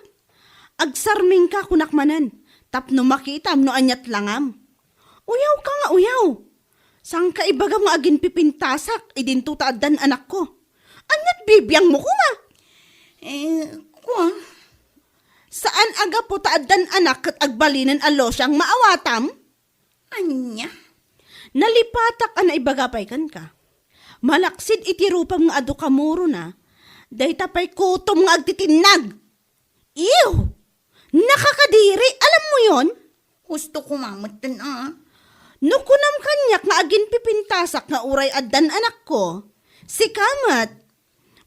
Agsarmingka kunak manen, tapno makitam no aniat langam. Uyawka nga uyaw. Saanka ibagam nga aginpipintasak idinto ta addan anakko. Aniat bibiangmo koma? Eh, kua? Saan a gapu ta addan anak ket agbalinen a losiang maawatam? Ania? Nalipatak a naibaga pay kenka. Malaksid iti rupam nga adu kamurona, dayta pay kutom nga agtitinnag. Ew! Nakakadiri, alam mo yon? Husto koma metten a. No kunam kaniak nga aginpipintasak nga uray addan anakko, sika met,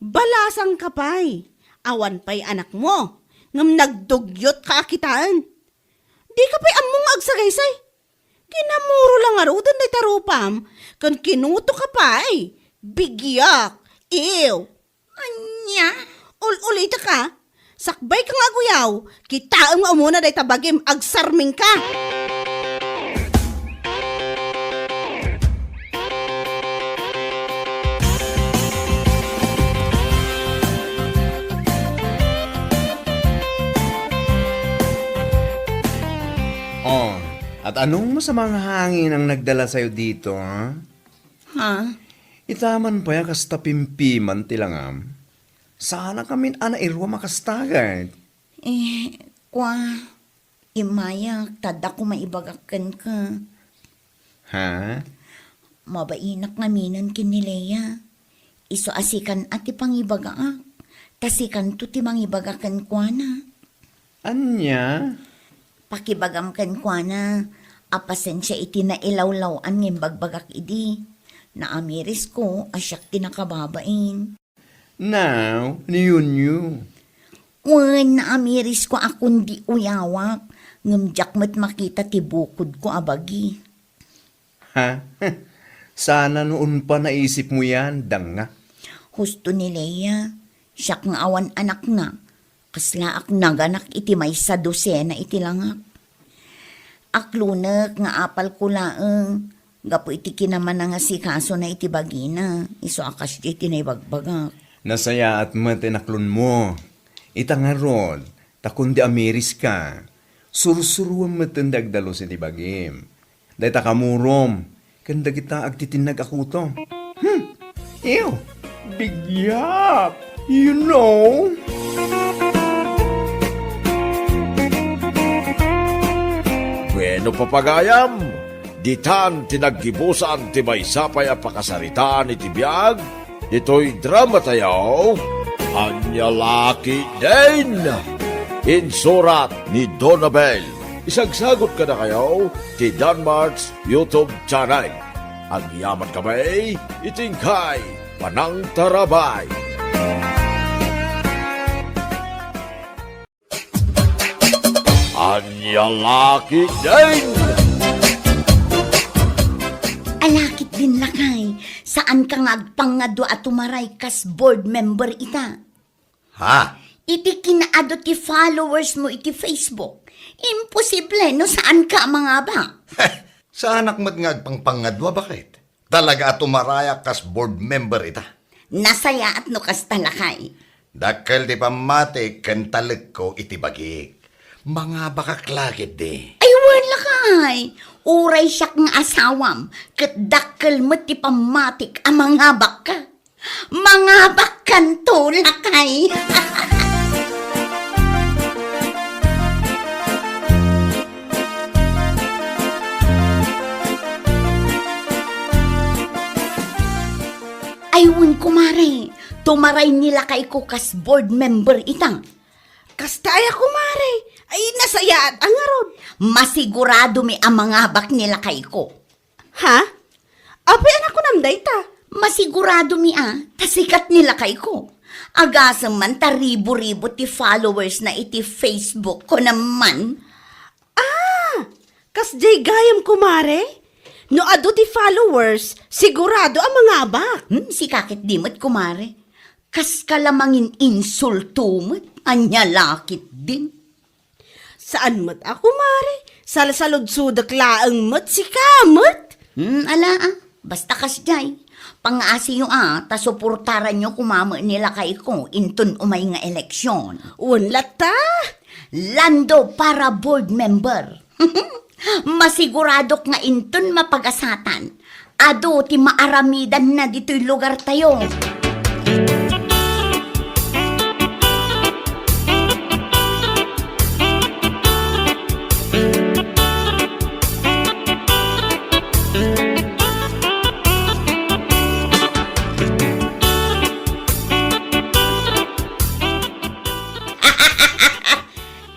balasangka pay. Awan pay anakmo, ngem nagdugyot ka a kitaen. Dika pay ammo nga agsagaysay. Kinamuro la ngaruden dayta rupam, ken kinutoka pay. Bigiak! Ew! Ania? Ul-ulitek a. Sakbayka nga aguyaw, kitaem nga umuna dayta bagim, agsarmingka. Oh, at anong masamang hangin ang nagdala sa'yo dito, ha? Ha? Ita man pay a kasta pimpiman ti langam. Saan a kamin a nairuam a kasta ket? Eh, kua, immayak, ta adda koma ibagak kenka. Ha? Mabainak ngaminen ken ni Lea. Isu a sikan a ti pangibagaak, ta sikanto ti mangibaga kenkuana. Ania? Pakibagam kenkuana a pasensia iti nailawlaw-an nga imbagbagak idi. Naamirisko a siak ti nakababain. Now, niyunyo. Wen, naamirisko a kundi uyawak, ngem diak met makita ti bukodko a bagi. Ha? Sana no unpa naisipmo yan, danga. Husto ni Lea, siak nga awan anakna, kaslaak naganak iti maysa dosena iti langak. Aklonek nga apalko laeng, gapu iti kinamanangasikasona iti bagina, isu a kasdiay ti naibagbagak. Nasayaat met ti naklonmo. Ita ngarud, ta kundi amiriska, sursuruem metten ti agdalus iti bagim. Dayta kamurom, ken dagita agtitinnag a kutom. Hmm, ew, bigyat, you know. Bueno, papagayam, ditan ti naggibusan ti maysa pay a pakasaritaan iti biag, ditoy dramatayo, Ania La Ketdin! Insurat ni Donabel. Isagsagot kadakayo ti Danmart's YouTube channel. Agyaman kami iti inkay panangtarabay. Ania La Ketdin! Ala Ketdin, lakay, saanka nga agpangngadua a tumaray kas board member ita? Ha? Iti kinaadu ti followers mo iti Facebook, imposible no saanka a mangabak. Saanak met nga agpangpangngadua, baket? Talaga a tumarayak kas board member ita. Nasayaat no kasta, lakay. Dakkel ti pammatik ken talekko iti bagik. Mangabakak la ketdi. Ay, wen, lakay. Uray siak nga asawam, ket dakkel met ti pammatik a mangabakka. Mangabakkanto, lakay. Ay, wen, kumare, tumaray ni lakayko kas board member ita. Kasta aya, kumare? Ay, nasayaat a ngarud. Masiguradomi a mangabak ni lakayko. Ha? Apay a nakunam dayta? Masiguradomi a, ta sikat ni lakayko. Agasem man ta ribu-ribu ti followers na iti Facebook ko naman. Ah! Kasdiay gayam, kumare? No adu ti followers, sigurado a mangabak. Hmm, sika ketdi met, kumare. Kaska la mangin-insulto met, ania la ketdin. Saan met a, kumare. Salsaludsodek laeng met, sika met. Hmm, ala, ah. Basta kasdiay. Pangngasiyo, ah, ta suportaranyo koma met ni lakayko inton umay nga eleksyon. Wen latta. Lando para board member. Masiguradok nga inton mapagasatan, adu ti maaramidanna ditoy lugartayo.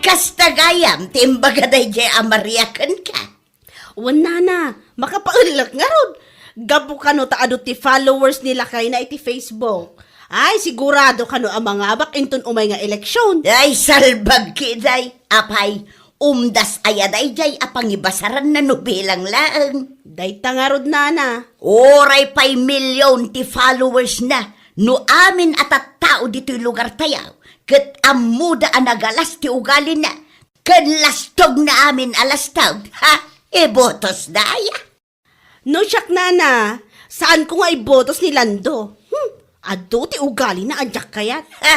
Kasta gayam ti imbaga daydiay a Maria kenka. Wen, nana, makapaellek ngarud. Gapu kano ta adu ti followers ni lakayna iti Facebook. Ay, sigurado kano a mangabak inton umay nga eleksyon. Ay, salbag kiday. Apay, umdas aya daydiay a pangibasaranna no bilang laeng. Dayta ngarud, nana. Uray pay million ti followers na, no amin a tattao ditoy lugartayo, ket ammoda a nagalas ti ugalina, ken lastogna amin a lastog, ha? Ibotosda aya? No siak, nana, saanko nga ibotos ni Lando. Hmm, adu ti ugalina a diak kayat. Ha?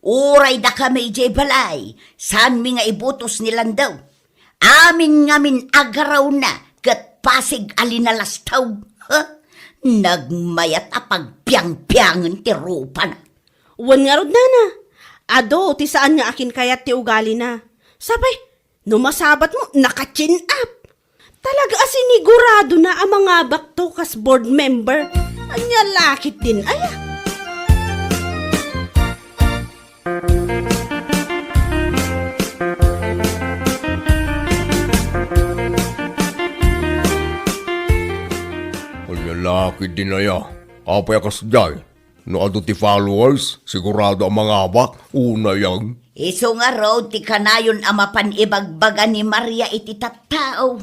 Uray dakami idiay balay, saanmi nga ibotos ni Lando. Amin ngamin agarawna ket pasig a linalastog. Ha? Nagmayat a pagpiangpiangen ti rupana. Wen ngarud, nana, adu ti saan nga akin kayat ti ugalina. Sapay, no masabatmo, naka-chin up. Talaga a siniguradona a mangabakto kas board member. Ania la ketdin aya? Ania la ketdin aya? Apay a kasdiay? No adu ti followers, sigurado a mangabak, unay ang. Isu ngarud ti kanayon a mapan ibagbaga ni Maria iti tattao.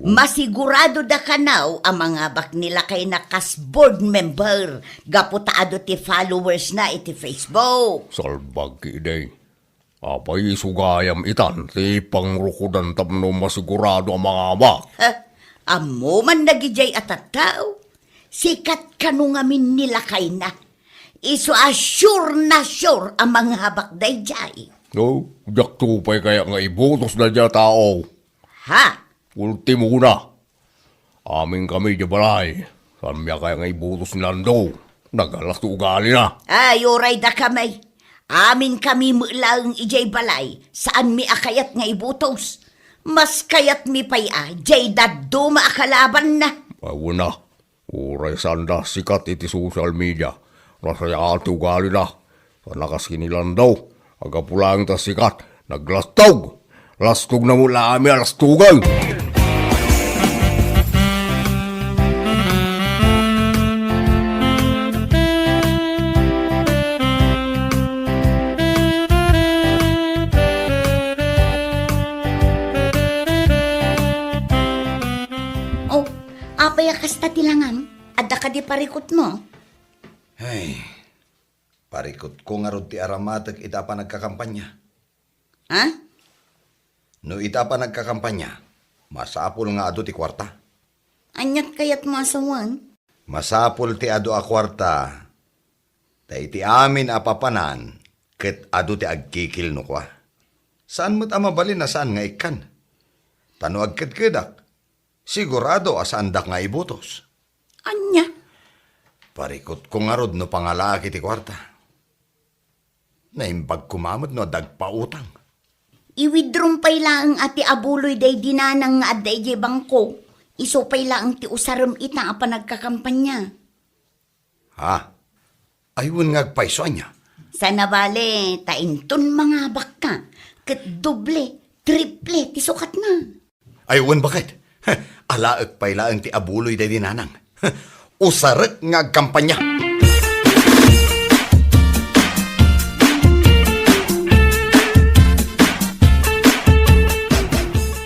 Masiguradoda kano a mangabak ni lakayna kas board member gapu ta adu ti followers na iti Facebook. Salbag ketdi. Apay isu gayam itan ti pangrukodan tapno masigurado a mangabak? Ha? Ammo man dagidiay a tattao. Sikat kano ngamin ni lakayna. Isu a sure na sure a mangabak daydiay. No, diakto pay kayat nga ibotos daydiay a tao. Ha? Ultimona. Aminkami idiay balay. Saanmi a kayat nga ibotos ni Lando. Nagalas ti ugalina. Ay, uray dakami. Aminkami met laeng idiay balay. Saanmi a kayat nga ibotos. Mas kayatmi pay a diay dadduma a kalabanna. Ay, wen a. Uray saanda sikat iti social media, nasayaan ti ugalina. Sana kas ken ni Lando, a gapu laeng ta sikat, naglastog. Lastogna met la amin a lastogen. Oh, apay a kasta ti langam? Adda kadi parikutmo? Ay, parikutko ngarud ti aramatek ita a panagkakampanya. Ha? No ita a panagkakampanya, masapul nga adu ti kuarta. Aniat kayatmo a sawen? Masapul ti adu a kuarta, ta iti amin a papanan, ket adu ti agkikil no kua. Saan met a mabalin a saan nga ikkan. Ta no agkedkedak, sigurado a saandak nga ibotos. Ania? Parikutko ngarud no pangalaak iti kuarta. Naimbag koma met no adda agpautang. I-withdraw pay laeng a ti abuloy daydi nanang nga adda idiay bangko. Isu pay laeng ti usarem ita a panagkakampanya. Ha? Ay, wen nga agpayso, ania? Sana bale, ta inton mangabakka, ket doble, triple ti sukatna. Ay, wen, baket. Alaek pay laeng ti abuloy daydi nanang. Usarek nga agkampanya.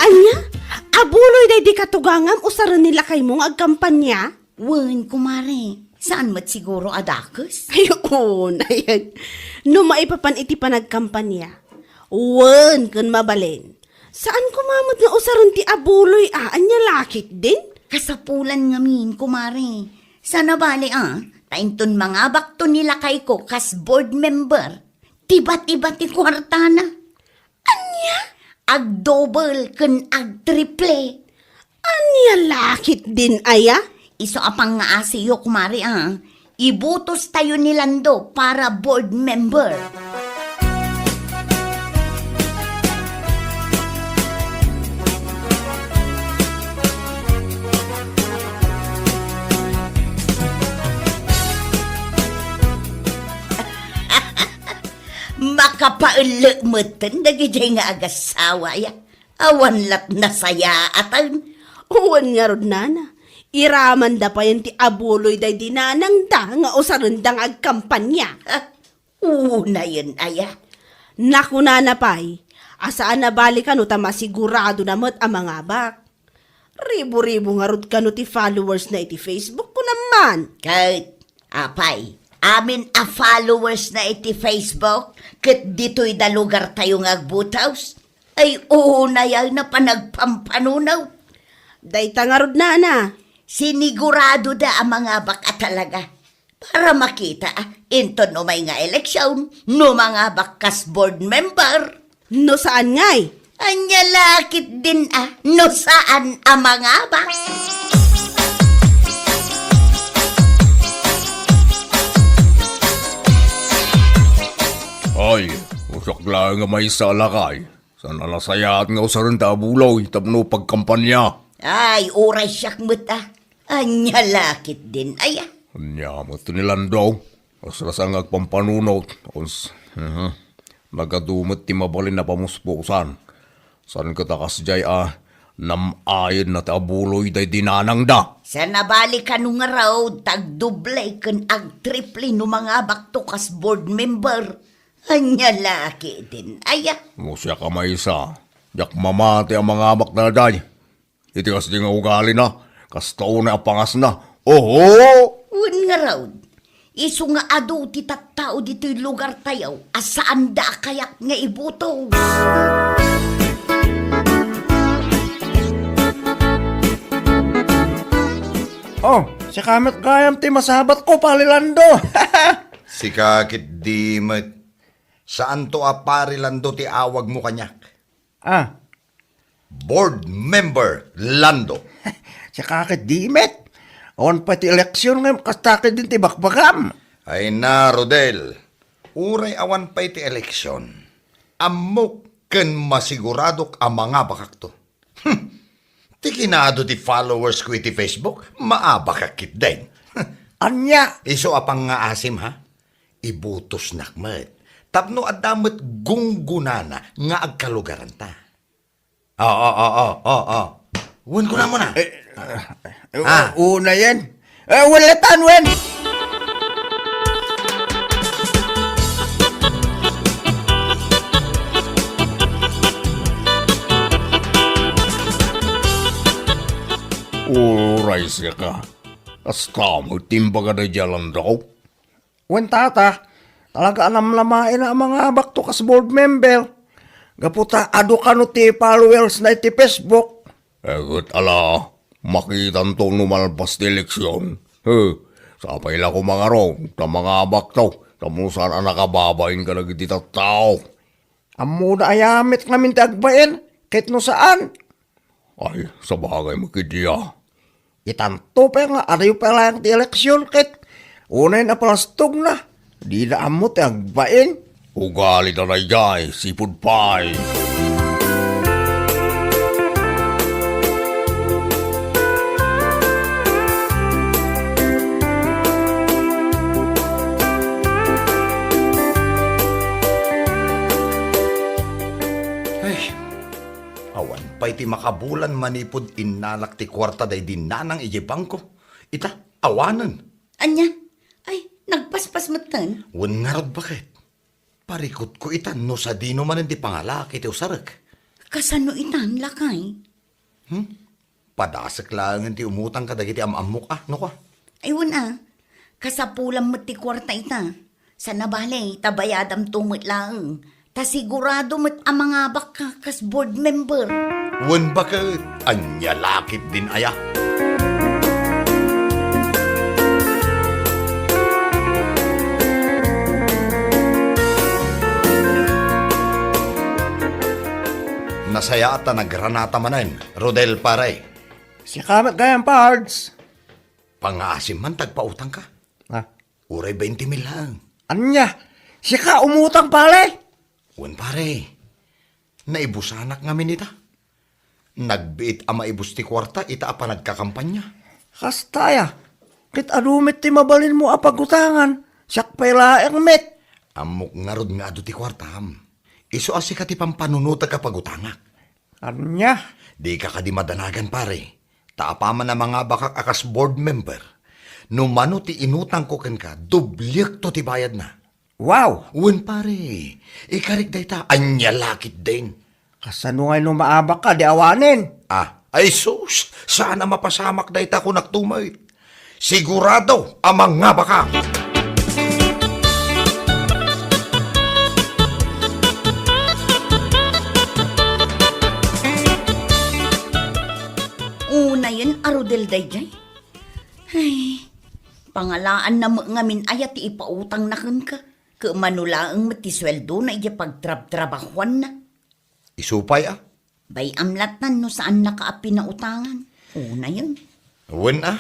Ania? Abuloy daydi katugangam usaren ni lakaymo nga agkampanya? Wen, kumare. Saan met siguro a dakes? Ay, oo, ayan. No maipapan iti panagkampanya, wen, ken mabalin, Saan koma met nga usaren ti abuloy a, ania la ketdin? Kasapulan ngamin, kumare. Sana bale a, ta inton mangabakto ni lakayko kas board member, tibat-ibat ti kuartana. Ania? Agdouble ken agtriple. Ania la ketdin aya? Isu a pangngaasiyo, kumare a. Ibutos tayo ni Lando para board member. Makapaellek metten dagijay nga agasawa, ya. Awan lat nasayaatan. Wen ngarud, nana, iramanda payen ti abuloy daydi nanangda nga usarenda nga agkampanya. Ha? Unayen aya? Nakunana pay a saan a bale kano ta masigurado na met a mangabak. Ribu-ribu ngarud kano ti followers na iti Facebook, kunam man. Ket, apay, amin a followers na iti Facebook, ket ditoy da lugar tayo nga agbutos? Ay, unay a panagpampanunot. Dayta ngarud, nana. Sinigurado da a mangabak a talaga. Para makita, ah, inton umay nga eleksyon, no mangabak kas board member. No saan ngay? Anya la ketdin, ah, no saan a mangabak. Ay, usak laeng nga maysa a lakay. Saan a nasayaat nga usaren ta abuloy tapno pagkampanya. Ay, uray siak met, ah. Anya la ketdin aya? Anya met ni Lando. Asrasa nga agpampanunot. Uns, mhm. Nagadu met ti mabalin a pamuspusan. Saan ket a kasdiay a nam-ayen na ti abuloy daydi nanangda. Saan a bale kano ngarud ta agdoble ken agtriple no mangabakto kas board member. Anya la ketdin aya? No siak a maysa, diak mamati a mangabak daydiay. Iti kasdi nga ugalina, kasta unay a pangasna. Oho! Wen ngarud, isu nga adu ti tattao ditoy lugar tayo a saanda a kayat nga ibutos. Oh, sika met gayam ti masabatko, Pari Lando. Sika ketdi met. Saanto a Pari Lando ti awagmo kaniak. Ah. Board member Lando. Sika ketdi met. Awan pay ti eleksyon ngem kasta ketdin ti bakbakam. Ay na, Rodel. Uray awan pay ti eleksyon, ammok ken masiguradok a mangabakakto. Hmm. Ti kinaadu ti followers ko iti Facebook, maabakak ketdin. Ania? Isu a pangngaasim, ha? Ibutosnak met. Tapno adda met gunggonana nga agkalugaranta. Oo, oo, oo, oo. Wen kunam na. Eh, eh, Ah. Unayen. Eh, wen latan, wen. Uray sika. Kasta met ti imbaga daydiay a Lando. Wen, tata, talaga a namnamaen a mangabakto kas board member. Gapu ta adu kano ti followers na iti Facebook. Eh, ket ala, makitanto no malpas ti eleksyon. He, sapay la koma ngarud ta mangabakto, tapno saan a nakababain kadagiti tattao. Ammoda aya met ngamin ti agbain, ket no saan? Ay, sabagay met ketdi a. Itanto pay nga adayo pay laeng ti eleksyon ket unay napalastogna, dida ammo ti agbain. Ugalida daydiay, sipud pay. Ay, awan pay ti makabulan manipud innalak ti kuarta daydi nanang idiay bangko. Ita, awanen. Ania? Ay, nagpaspas metten? Wen ngarud, baket. Parikutko ita no sadino manen ti pangalaak iti usarek. Kasano itan, lakay? Hmm? Padasek laengen ti umutang kadagiti am-ammok a, no kua? Ay, wen a. Kasapulam met ti kuarta ita. Saan a bale, ta bayadamto met laeng. Ta sigurado met a mangabakka kas board member. Wen baket, ania la ketdin aya? Nasayaat ta nagranata manen, Rodel, pare. Sika met gayam, Pards. Pangngaasim man ta agpautangka. Ah. Uray twenty mil laeng. Ania? Sika umutang, pare? Wen, pare. Naibusanak ngamin ita. Nagbiit a maibus ti kuarta ita a panagkakampanya. Kasta aya. Ket adu met ti mabalinmo a pagutangan. Siak pay laeng met. Ammok ngarud nga adu ti kuartam. Isu a sika ti pampanunotek a pagutangak. Ania? Dika kadi madanagan, pare. Ta apaman a mangabakak a kas board member, no mano ti inutangko kenka, dobliekto ti bayadna. Wow! Wen, pare, ikarik dayta, ania la ketdin? Kasano ngay no maabakka, di awanen? Ah, ay sus, saan a mapasamak dayta, kunakto met. Sigurado a mangabakak. Unayen a Rodel daydiay. Ay, pangalaanna met ngamin aya ti ipautangna kenka. Ket mano laeng met ti sueldona idiay pagtrabtrabahuanna. Isu pay a. Bay-am lattan no saannaka a pinautangan. Unayen. Wen a,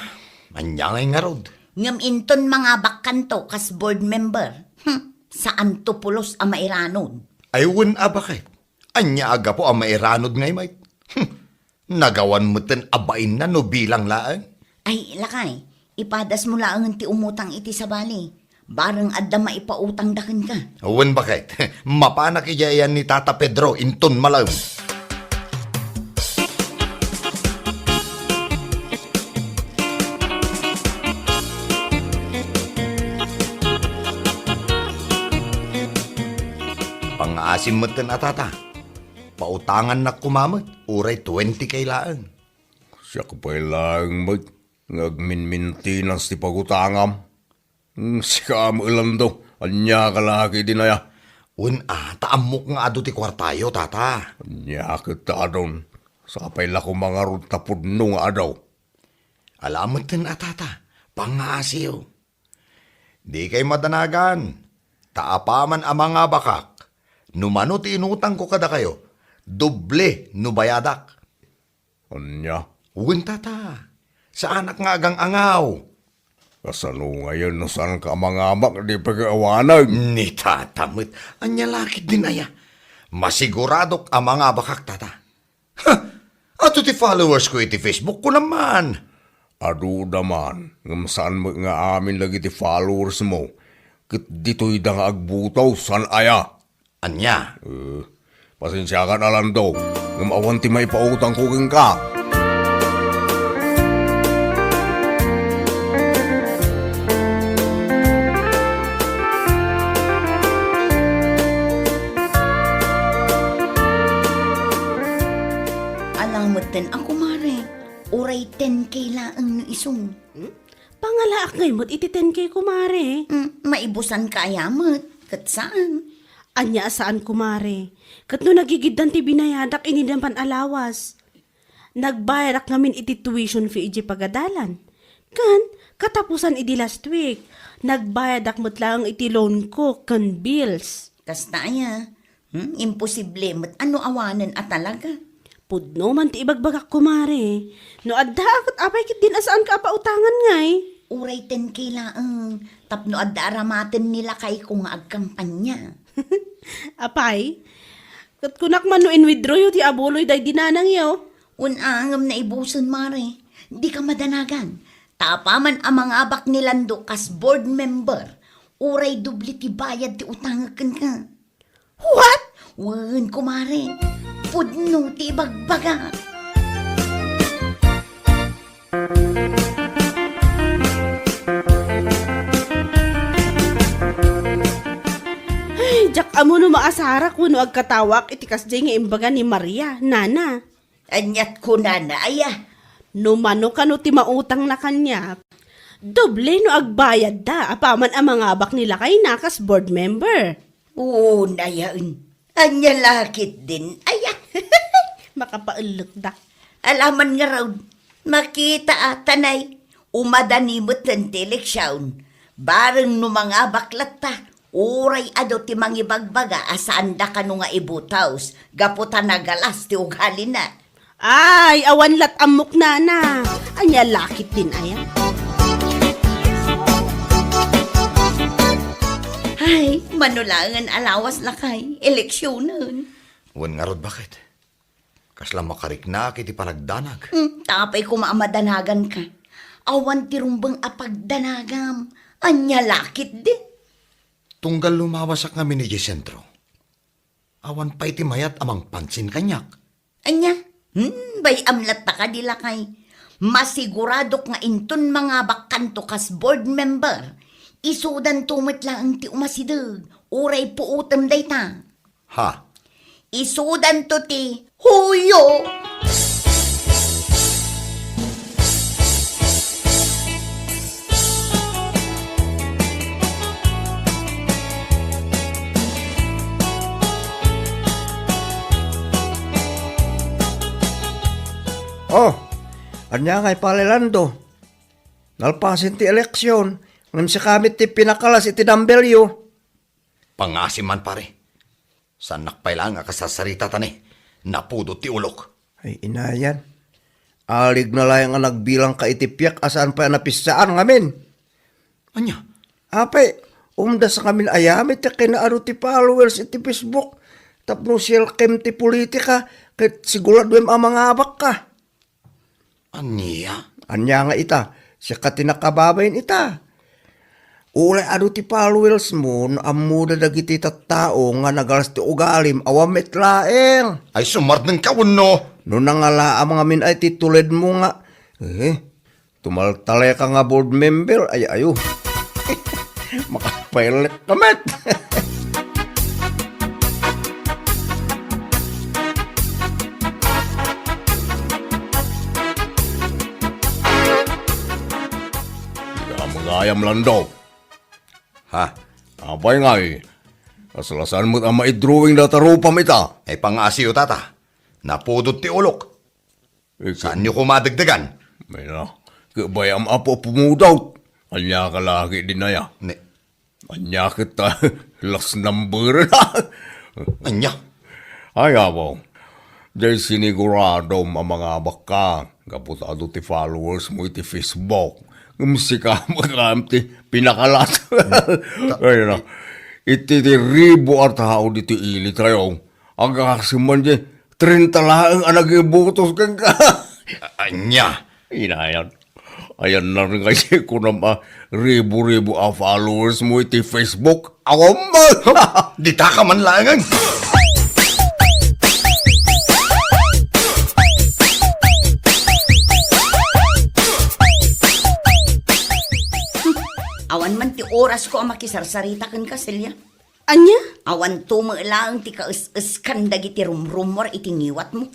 ania ngay ngarud? Ngem inton mangabakkanto kas board member, hmm, saanto pulos a mairanod. Ay wen a, baket? Ania a gapu a mairanod ngay met? Hmm, nagawan metten a bainna no bilang laeng. Ay, lakay, ipadasmo laengen ti umutang iti sabali. Bareng adda maipautangda kenka. Wen baket, mapanak idiay ayan ni Tata Pedro inton malem. Pangngaasim metten a, Tata. Pautangannak koma met, uray twenty K laeng. Siak pay laeng met nga agminmintinas ti pagutangam. Hmm, sika met, Lando, ania ka la ketdin aya? Wen a, ta ammok nga adu ti kuartayo, Tata. Ania ket ta adun? Sapay la koma ngarud ta pudno nga adu. Ala metten a, Tata, pangngaasim. Dikay madanagan, ta apaman a mangabakak, no mano ti inutangko kadakayo, doble no bayadak. Ania? Wen, Tata. Saanak nga agang-angaw. Kasano ngayen no saanka a mangabak, di pay awanen? Ni Tata met. Ania la ketdin aya? Masiguradok a mangabakak, Tata. Ha! Adu ti followers ko iti Facebook, kunam man. Aduda man, ngem saan met nga amin dagiti followers mo. Ket ditoyda nga agbuto, saan aya? Ania? Eh, pasensiakan a, Lando, ngem awan ti maipautangko kenka. Ala metten a, kumare, uray ten K laeng no isu. Hmm? Pangalaak ngay met iti ten K, kumare. Mm, maibusanka aya met, ket saan? Ania a saan, kumare? Ket no nagigiddan ti binayadak idi napan a lawas. Nagbayadak ngamin iti tuition fee idiay pagadalan. Ken, katapusan idi last week, nagbayadak met laeng iti loan ko ken bills. Kasta aya? Hmm, imposible met a no awanen a talaga. Pudno man ti ibagbagak, kumare. No adda a ket apay ketdin a saanka a pautangan ngay? Uray ten K laeng, tapno adda aramaten ni lakayko nga agkampanya. Apay? Ket kunak man no in-withdraw yo ti abuloy daydi nanangyo? Wen a, ngem naibusen, mare. Dika madanagan. Ta apaman a mangabak ni Lando kas board member, uray doble ti bayad ti utangek kenka. What? Wen, kumare. Pudno ti ibagbaga. Ay, diak ammo no maasarak wenno agkatawaak iti kasdiay nga imbaga ni Maria, nana. Aniat kunana aya? No mano kano ti mautangna kaniak, doble no agbayadda apaman a mangabak ni lakayna kas board member. Unayen. Ania la ketdin aya? Makapaellek da. Alaman ngarud, makita a tanay, umadani met ti eleksion. Bareng no mangabak latta, uray adu ti mangibagbaga a saanda kano nga ibutos, gapu ta nagalas ti ugalina. Ay, awan lat ammok nana. Ania la ketdin aya? Ay, mano laengen a lawas lakay, eleksionen. Wen ngarud, baket? Kasla makariknak iti panagdanag. Hmm, ta apay koma a madanaganka. Awan ti rumbeng a pagdanagam. Ania la ketdin? Tunggal lumawasak ngamin idiay sentro, awan pay ti mayat a mangpansin kaniak. Ania? Hmm, bay-am latta kadi lakay. Masiguradok nga inton mangabakkanto kas board member, isudanto met laeng ti umasideg, uray puotem dayta. Ha? Isudanto ti huyo. Oh, ania ngay palilanto? Nalpasen ti eleksion, ngem sika met ti pinakalas iti dumbbell-yo. Pangngaasim man, pare. Saannak pay laeng a kasarsarita ta ne, napudot ti ulok. Ay, inayan. Aligna laeng a nagbilangka iti piak a saan pay a napissaan ngamin. Ania? Apay, umdas ngamin aya met ti kinaadu ti followers iti Facebook tapno sielkem ti politika ket siguraduem a mangabakka. Ania? Ania nga ita? Sika ti nakababain ita. Uray adu ti followers mo no ammoda dagiti tattao nga nagalas ti ugalim, awan met laeng. Ay, sumardengka wenno? No nangalaam ngamin ay ti tuledmo nga, eh, tumaltaleka nga board member, ay ayo. Makapailek ka met. Ika mangayam, Lando. Ha? Apay ngay, kasla saan met a maidrawing data rupam ita? Ay, pangngaasim, tata. Napudot ti ulok. Saanyo koma dagdagan? Mayna, ket bay-am a pumudot. Ania ka la ketdin aya? Ne. Ania ket ta last number na? Ania? Ay, apo. Diay siniguradom a mangabakka gapu ta adu ti followers mo iti Facebook. Ngem sika met ti pinakalas. Ay, na. Iti ti ribu a tao ditoy ili tayo. Agasem man diay trenta laeng a nagibutos kenka. A-, ania? Inayan. Ayan na rin kasi kunam a ribu-ribu a followers mo iti Facebook. Awan man! Dita ka man laengen! Awan man ti oras ko a makisarsarita kenka, Celia. Ania? Awan to met laeng ti kaes-eskan dagiti rumrumor iti ngiwatmo.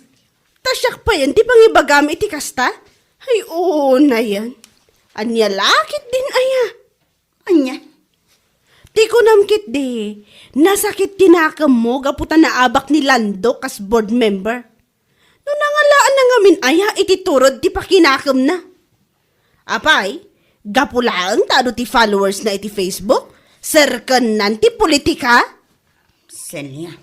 Ta siak payen ti pangibagam iti kasta? Ay, unayen. Ania la ketdin aya? Ania? Ti kunam ketdi, nasakit ti nakemmo gapu ta naabak ni Lando kas board member. No nangalaanna ngamin aya iti turod ti pakinakemna? Apay, gapu laeng ta adu ti followers na iti Facebook, serkennan ti politika? Celia.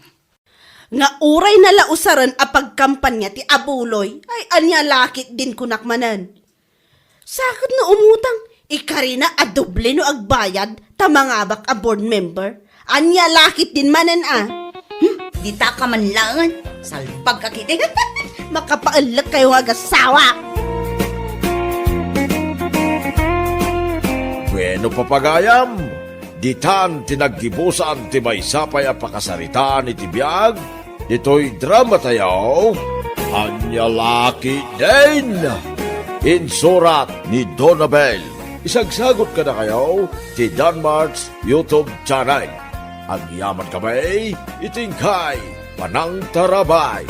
Nga uray na la usaren a pagkampanya ti abuloy, ay ania la ketdin kunak manen? Sa ket no umutang, ikarina a doble no agbayad ta mangabak a board member. Ania la ketdin manen a? Hmm, dita ka man laengen. Salbag ka ketdi. Makapaellek kayo nga agasawa. Bueno, papagayam, ditan ti naggibusan ti maysa pay a pakasaritaan iti biag ditoy drama tayo, Ania la ketdin! Insurat ni Donabel. Isagsagot kadakayo ti Danmart's YouTube channel. Agyaman kami iti inkay panangtarabay.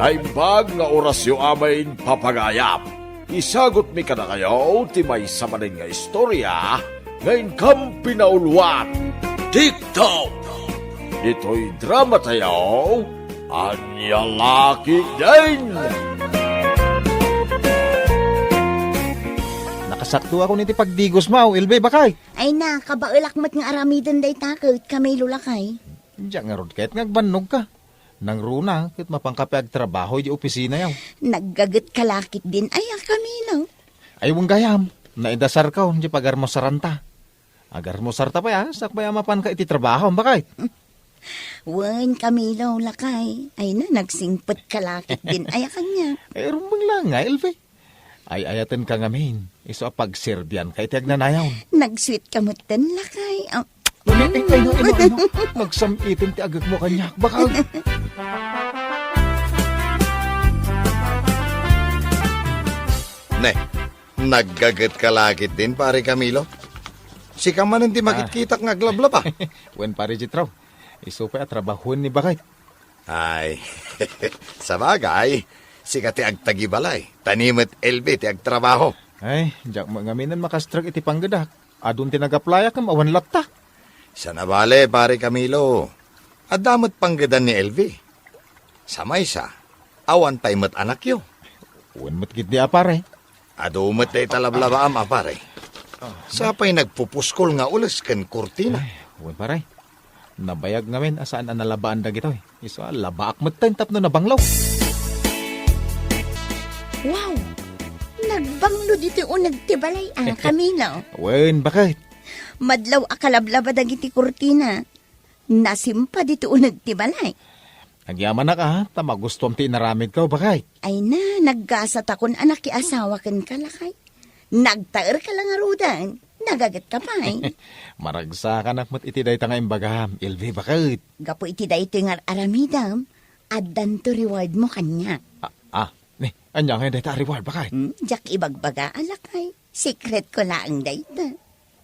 Naimbag nga orasyo amin, papagayam. Isagutmi kadakayo ti maysa manen nga istorya nga inkam pinauluan. TikTok! Ditoy drama tayo, Ania La Ketdin! Nakasakto ako niti pagdigos mo, Elvi, bakay? Ay na, kabaelak met nga aramiden dayta ket, Camilo, lakay. Diak ngarud ket nga agbannogka. Nangruna ket mapanka pay agtrabaho iti opisina yaw. Naggagetka la ketdin aya, Camilo? Ay, wen gayam, naidasarka iti pagarmusaranta. Agarmusarta pay a, sakbay a mapanka iti trabaho, bakay? Wen, Camilo, lakay. Ay na, nagsingpetka la ketdin aya kaniak. Ay, rumbeng la nga, Elvi. Ay-ayatenka ngamin, isu a pagserbianka iti agnanayon. Nagsweetka metten, lakay. Ah. Ay, ay, ay, no, ay, no, ay, no. Nagsam-iten ti agekmo kaniak, bakay. Ne, naggagetka la ketdin, Pare Camilo? Sika manen ti Ah. makitkitak nga aglablaba. Wen, Pare Jethro. Isu pay a trabahoen ni bakay. Ay, sabagay, sika ti agtagibalay, ta ni met Elvi ti agtrabaho. Ay, diak met ngaminen makastrek iti panggedak. Adun ti nag-applyak ngem awan latta. Saan a bale, Pare Camilo. Adda met panggedan ni Elvi. Sa maysa, awan pay met anakyo. Wen met ketdi a, pare. Adu met dayta lablabaam a, pare. Sa pay nagpupuskol nga ules ken kurtina. Ay, wen, pare. Nabayag ngamin a saan a nalabaan dagitoy. Isu a, labaak metten tapno nabanglo. Wow! Nagbanglo ditoy uneg ti balay, a, Camilo. Wen, bakay? Madlaw a kalablaba dagiti kurtina. Nasimpa ditoy uneg ti balay. Agyamanak a, ta magustuam ti inaramidko, bakay. Ay na, naggasatakon a nakiasawa kenka, lakay. Nagtaerka la ngaruden. Nagagetka pay. Maragsakanak met iti dayta nga imbagam, Elvi, baket. Gapu iti daytoy nga aramidem, addanto rewardmo kaniak. Ah, ah, ni, ania ngay dayta a reward, baket? Hmm, diak ibagbaga, a, lakay. Secretko laeng dayta.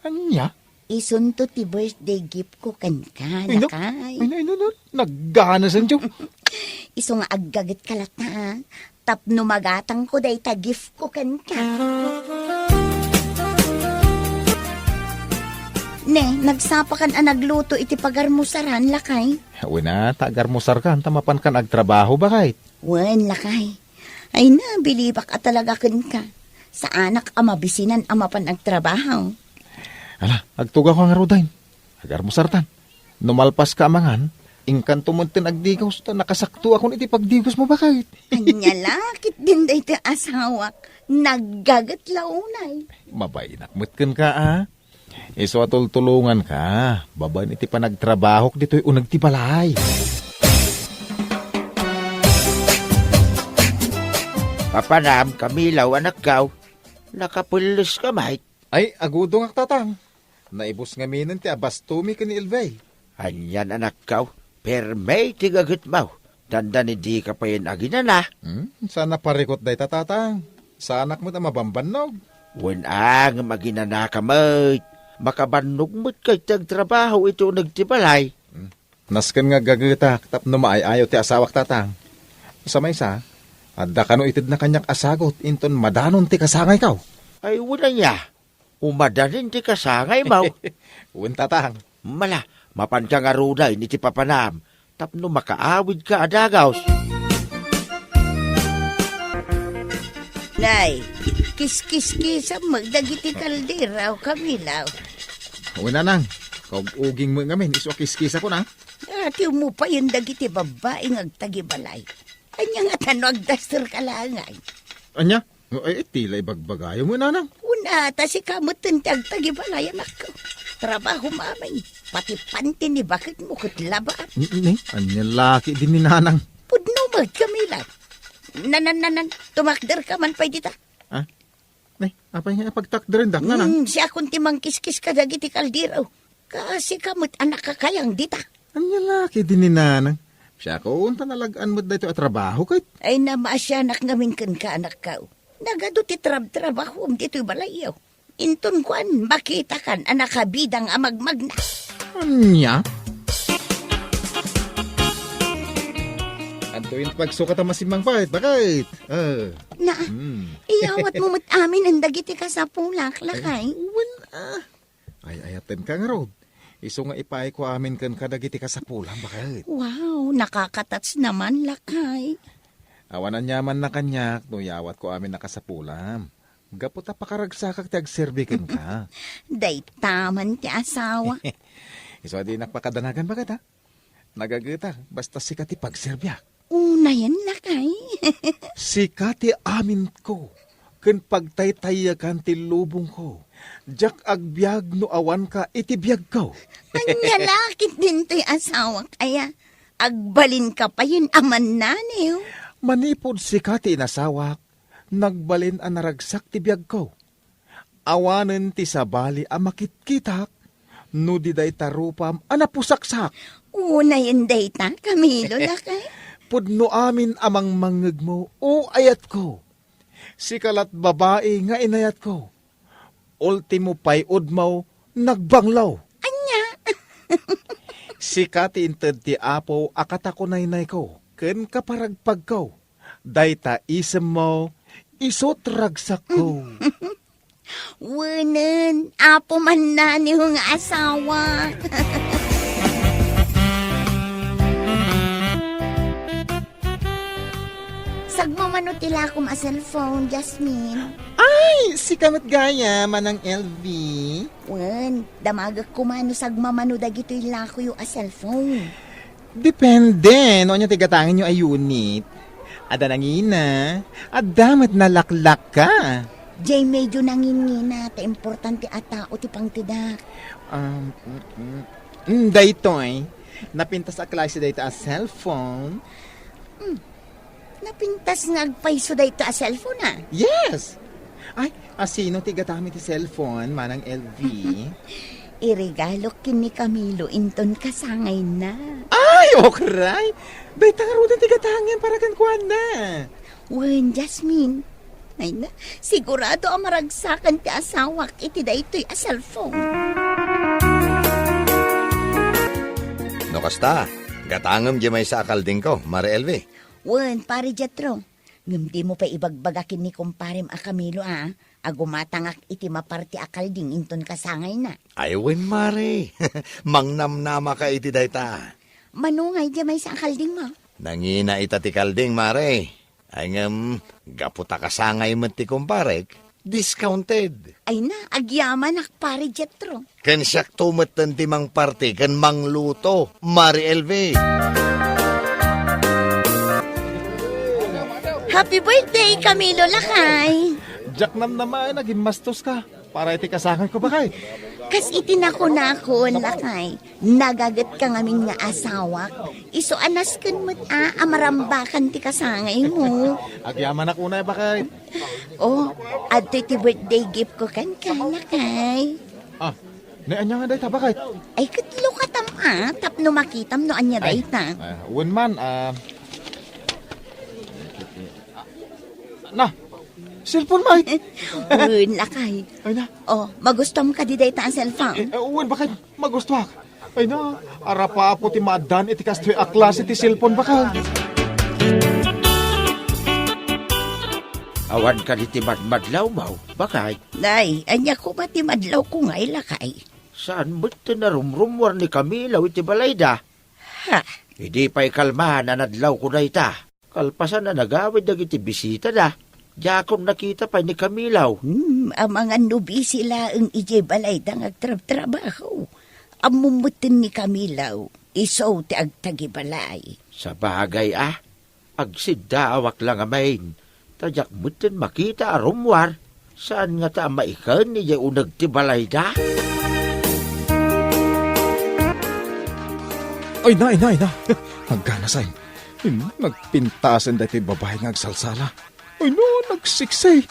Ania? Isunto ti birthday giftko kenka, Ay, no. lakay. Ay, no, ay, no, no. Nagganasanto. Isu nga aggagetka latta, tapno magatangko dayta giftko kenka. Ne, nagsapakan a nagluto iti pagarmusaran, lakay? Wen a, ta agarmusarkan, ta mapankan agtrabaho, baket? Wen, lakay. Ay na, bilibak a talaga kenka. Saanak a mabisinan a mapan agtrabaho. Ala, agtugawka ngaruden. Agarmusartan. No malpaska a mangan, inkanto metten agdigos, ta nakasaktoakon iti pagdigosmo, baket. Ania la ketdin daytoy asawak, naggaget la unay. Mabainak met kenka, a. Isu a tultulonganka, babaen iti panagtrabahok ditoy uneg ti balay. Papanam, Camilo, anakko. Nakapelleska met. Ay, agudongak, tatang. Naibus ngaminen ti abastomi ken ni Elvi. Anian, anakko, permi ti gagetmo. Dandani dika payen aginana. Hmm, saan a parikut dayta, tatang. Saanak met a mabambannog. Wen a, ngem aginanaka met. Makabannog met kay ti agtrabaho iti uneg ti balay. Hmm. Nasken nga aggagetak tapno maay-ayo ti asawak, tatang. Sa maysa, adda kano itedna kaniak a sagut inton madanon ti kasangayko. Ay, wen aya. Umadanin ti kasangaymo. Wen, tatang. Mala, mapanka ngaruden iti papanam tapno makaawidka a dagus. Nay, kiskiskisam met dagiti kaldero, Camilo. Wen, nanang, kaug-uging met ngamin, isu a kiskisakon, a. Atiwmo payen dagiti babbai nga agtagibalay. Ania ngata no agdasterka laeng? Ania? Ay, ti la ibagbagayo met, nanang. Wen a, ta sika metten ti agtagibalay, anakko. Trabahom amin. Pati panti ni baketmo ket labaam. Ni, ni, ania la ketdin ni nanang? Pudno met, Camilo. Nanan, nanan, tumakderka man pay dita. Ah? Ni, apay nga ipagtakderendak, nanang? Hmm, siakon ti mangkiskis kadagiti kaldero. Kaasika met a nakakayang dita. Ania la ketdin ni nanang? Siakon ta nalag-an met daytoy a trabaho ket. Ay, namaasianak ngamin kenka, anakko. Nagadu ti trabtrabahom ditoy balayyo. Inton kuan, makitakan a nakabidang a magmagna. Ania? Ket Tuin pagsukat a masimmang pait, bakit? Ah. Na, Hmm. iyawatmo met amin an dagiti kasapulak, lakay. Ay, wen, ah. Ay, ayatenka ngarud. Isu nga ipaayko amin kenka dagiti kasapulam, bakit? Wow, nakaka-touch naman, lakay. Awan aniamanna kaniak no iyawatko amin a kasapulam. Gapu ta pakaragsakak ti agserbi kenka. Dayta man ti asawa. Isu a dinak pakadanagan, bakit, ha? Nagagetak, basta sika ti pagserbiak. Unayen, lakay. Sika ti aminko, ken pagtaytayyakan ti lubongko. Diak agbiag no awanka iti biagko. Ania la ketdin toy asawak aya? Agbalinka payen a mannaniw. Manipud sika ti inasawak, nagbalin a naragsak ti biagko. Awanen ti sabali a makitkitak no di dayta rupam a napusaksak. Unayen dayta, Camilo, lakay. Pudno amin a mangmangngegmo, o ayatko. Sika lat babai nga inayatko. Ultimo pay-udmo, nagbanglo. Ania? Sika ti inted ti Apo a katakunaynayko ken kaparagpagko. Dayta isemmo, isut ragsakko. Wenen, Apo mannaniw nga asawa. Sagmamano ti lakom a cellphone, Jasmine. Ay, sika met gayam, Manang L V. Wen, damagek koma no sagmamano dagitoy lakoyo a cellphone. Depende no ania ti gatangenyo a unit. Adda nangina, adda met nalaklaka. Jay, medyo nangingina ta importante a tao ti pangtedak. Um, mm, mm. Mm, daytoy. Napintas a klase dayta a cellphone. Hmm. Napintas nga agpayso dayta a cellphone, a? Yes! Ay, asino ti gatam iti cellphone, Manang L V? Iregalok ken ni Camilo inton kasangayna. Ay, okray! Dayta ngaruden ti gatangem para kenkuana. Wen, Jasmine. Ay na, sigurado a maragsakan ti asawak iti daytoy a cellphone. No kasta, gatangem diay maysa a kaldingko, Mare L V. Wen, Pare Jethro. Ngem dimo pay ibagbaga ken ni kumparem a Camilo, a, a gumatangak iti maparti a kalding inton kasangayna. Ay, wen, Mare. Mangnamnamaka iti dayta. Mano ngay diay maysa a kaldingmo? Nangina ita ti kalding, Mare. Ay, ngem, gapu ta kasangay met ti kumparek, discounted. Ay na, agyamanak, Pare Jethro. Ken siakto metten ti mangparti ken mangluto, Mare L V. Happy birthday, Camilo, lakay! Diak namnama a gimmastoska para iti kasangayko, bakay. Kas iti nakunakon, lakay, nagagetka ngamin nga asawak. Isu a nasken met a, a marambakan ti kasangaymo. Agyamanak unay, bakay. Oh, adtoy ti birthday giftko kenka, lakay. Ah, ne, ania nga dayta, bakit? Ay, ket lukatam a, tapno makitam no ania dayta. Ay, wen man, ah. Na, cellphone, Mike. Wen, lakay. Ay na. Oh, magustuam kadi dayta a cellphone? Eh, eh, wen, bakit? Magustuak. Ay na, arapapo ti maaddaan iti kastoy a klase ti cellphone, bakit? Awan kadi ti madmadlawmo, bakit? Nay, ania koma ti madlawko ngay, lakay? Saan met ti narumrummuar ni Camilo iti balayda? Ha? Idi pay kalman a nadlawko dayta. Kalpasan a nagawid dagiti bisitada, diakon nakita pay ni Camilo. Hmm, amangan no busy laeng idiay balayda nga agtrabtrabaho. Ammom metten ni Camilo, isu ti agtagibalay. Sabagay a, agsiddaawak la ngamin, ta diak metten makita a rummuar. Saan ngata a maiken idiay uneg ti balayda? Ay na, ay na, ay na. Nagganasay. Hmm, nagpintasen daytoy babai nga agsalsala. Ay na, nagseksi.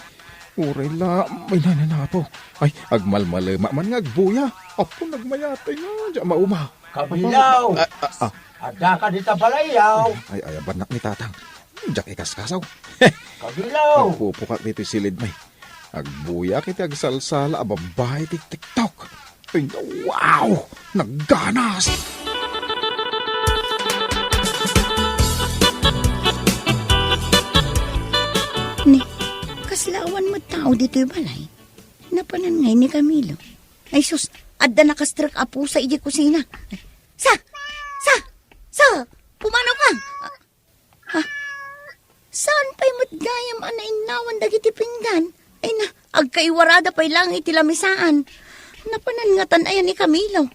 Uray la, ay na, ay na, Apo. Ay, agmalmalema man nga agbuya. Apo, nagmayatay nga, diak mauma. Kabilaw! Ah, ah, ah. Adda ka dita balayaw? Ay, ay, abannak ni Tatang. Diak ikaskasaw. Kabilaw! Agpupukak ditoy silid, may. Agbuyak iti agsalsala a babbai ti TikTok. Ay, wow! Nagganas! Awan met tao ditoy balay. Napanan ngay ni Camilo. Ay sus, adda nakastrek a pusa idiay kusina. Sa! Sa! Sa! Pumanaw ka! Ha? Saan pay met gayam a nainnawan dagiti pinggan? Ay na, agkaiwarada pay lang iti lamisaan. Napanan ngatan aya ni Camilo.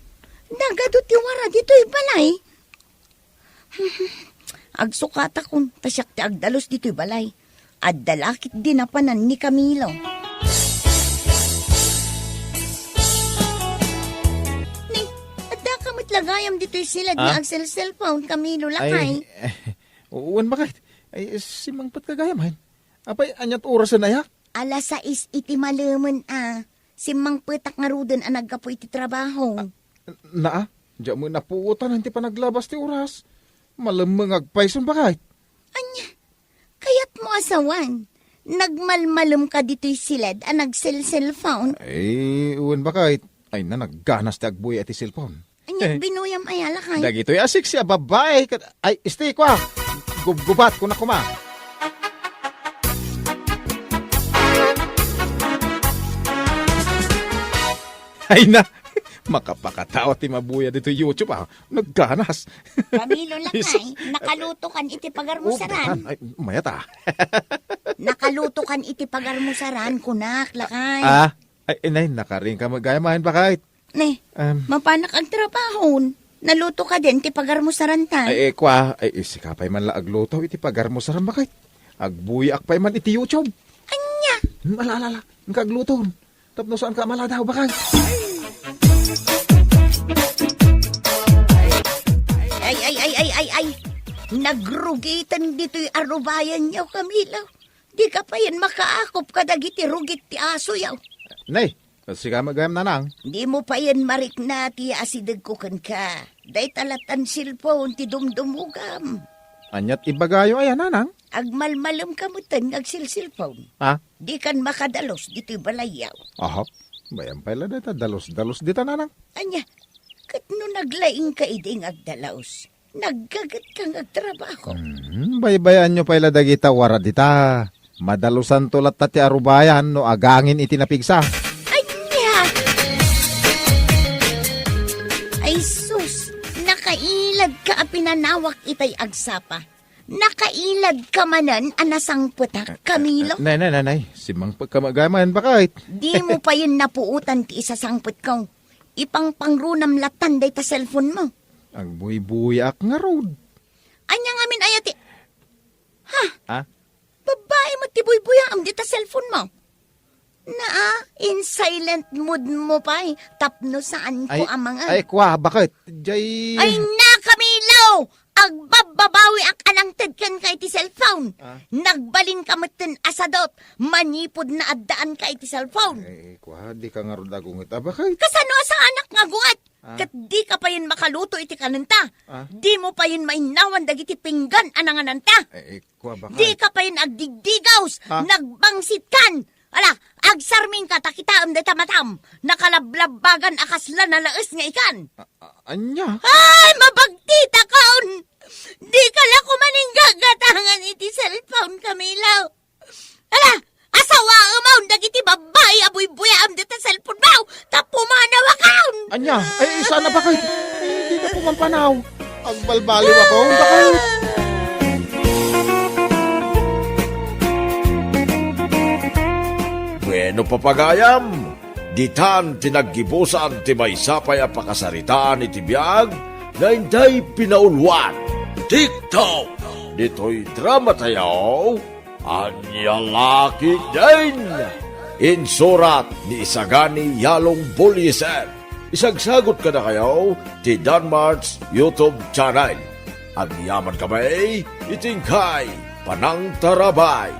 Nagadu ti wara ditoy balay. Agsukatakon, ta siak ti agdalus ditoy balay. Adda la ketdi napanan ni Camilo. Ni, adda ka met la gayam ditoy siled nga Ah? agselselpon, Camilo, lakay. Ay, wen, bakit? Ay, simmangpet ka gayam, ay. Apay, aniat orasen aya? Alas sais iti malemen a. Simmangpetak ngaruden a naggapu iti trabaho. Naa, diak met napuotan ti panaglabas ti oras. Malemmeng agpayson, bakit? Ania? Kayatmo a sawen, nagmalmalemka ditoy siled a nagselselpon? Ay, wen, bakit? Ay na, nagganas ti agbuya iti cellphone. Ania, Eh. binuyam aya, lakay? Dagitoy a sexy a babae ket, ay, isti, kua. Gubgubat, kuna, kuma. Ay na, makapakatawa ti mabuya ditoy YouTube, ah. Nagganas. Camilo, lakay, Yes. nakaluto kan iti pagarmusaran. Oh, ay, mayat, ah. Nakaluto kan iti pagarmusaran, kunak, lakay. Ah, ay, inay, nakaring ka magayamahin, bakit? Ne, Em. mapanak agtrabahon. Naluto ka din ti pagarmusaran ta. Ay, eh, kwa, ay, eh, sika pay man la agluto iti pagarmusaran, bakit? Agbuyaak pay man iti YouTube. Ania? Hmm, ala, ala, ala. Ang kagluto. Tapno saan ka maladaw, bakit? Ay, ay, ay, ay, ay, ay. Nagrugiten ditoy arubayan niyo, Camilo. Di ka payen makaakop kadagiti rugit ti asoyo. Nay, sika met gayam, nanang. Di mo payen marikna ti asidegko kenka. Dayta lattan cellphone ti dumdumugam. Aniat ibagayo aya, nanang? Agmalmalemka metten nga agsilsilpon. Ha? Di kan makadalus ditoy balayyo. Aha. Bayan pay la dayta dalus-dalus dita, nanang. Ania, ket no naglaingka idi nga agdalus, naggaget ka nga agtrabaho. Hmm, baybayanyo pay la dagita wara dita. Madalusanto latta ti arubayan no agangin iti napigsa. Ania? Ay sus, nakailad ka a pinanawak itay agsapa. Nakailad ka manen a nasangpetak, Camilo? Nay, nay, nay, nay. Simmangpet ka met gayam, bakit? Di mo payen napuotan ti isasangpetko. Ipangpangrunam lattan dayta cellphone mo. Agbuybuyaak ngarud. Ania ngamin aya ti, ha? Ha? Babai met ti buybuyaam dita cellphone mo. Naa, in silent mode mo pay, tapno saan ko Ay, amangan. ay, kwa, bakit? Jay Ay na, Camilo! Agbabbabawiak a nangted kenka iti cellphone. Ah. Nagbalin ka metten a sadot, manipud naaddaan ka iti cellphone. Ay, kwa, di ka ngarud agunget. Ah, bakit? Kasano a saanak nga agunget? Ah. Ket di ka payen makaluto iti kanenta. Ah. Di mo payen mainnawan dagiti pinggan a nangananta. Eh, eh, kua, bakit? Di ka payen agdigdigaws, Ah. nagbangsit kan. Ala, agsarming ka ta kitaem dayta matam. Nakalablabbagan a kasla nalaes nga ikan. A-, a-, anya? Ay, mabagtitakon! Di ka la kuman inggagatangan iti cellphone, Camilo. Ala, asawaem dagiti babbai a buybuyaam dita cellphone mo, ta pumanawakon! Anya? Ay, sana bakit? Ay, di na pumampanaw. Agbalbaliwakon, bakit? Bueno, papagayam, ditan ti naggibusan ti maysa pay a pakasaritaan iti biag nga intay pinauluan. TikTok, ditoy drama tayo, Ania la ketdin! Insurat ni Isagani Yalong Bullieser. Isagsagut kadakayo ti Danmart's YouTube channel. Agyaman kami iti inkay panangtarabay.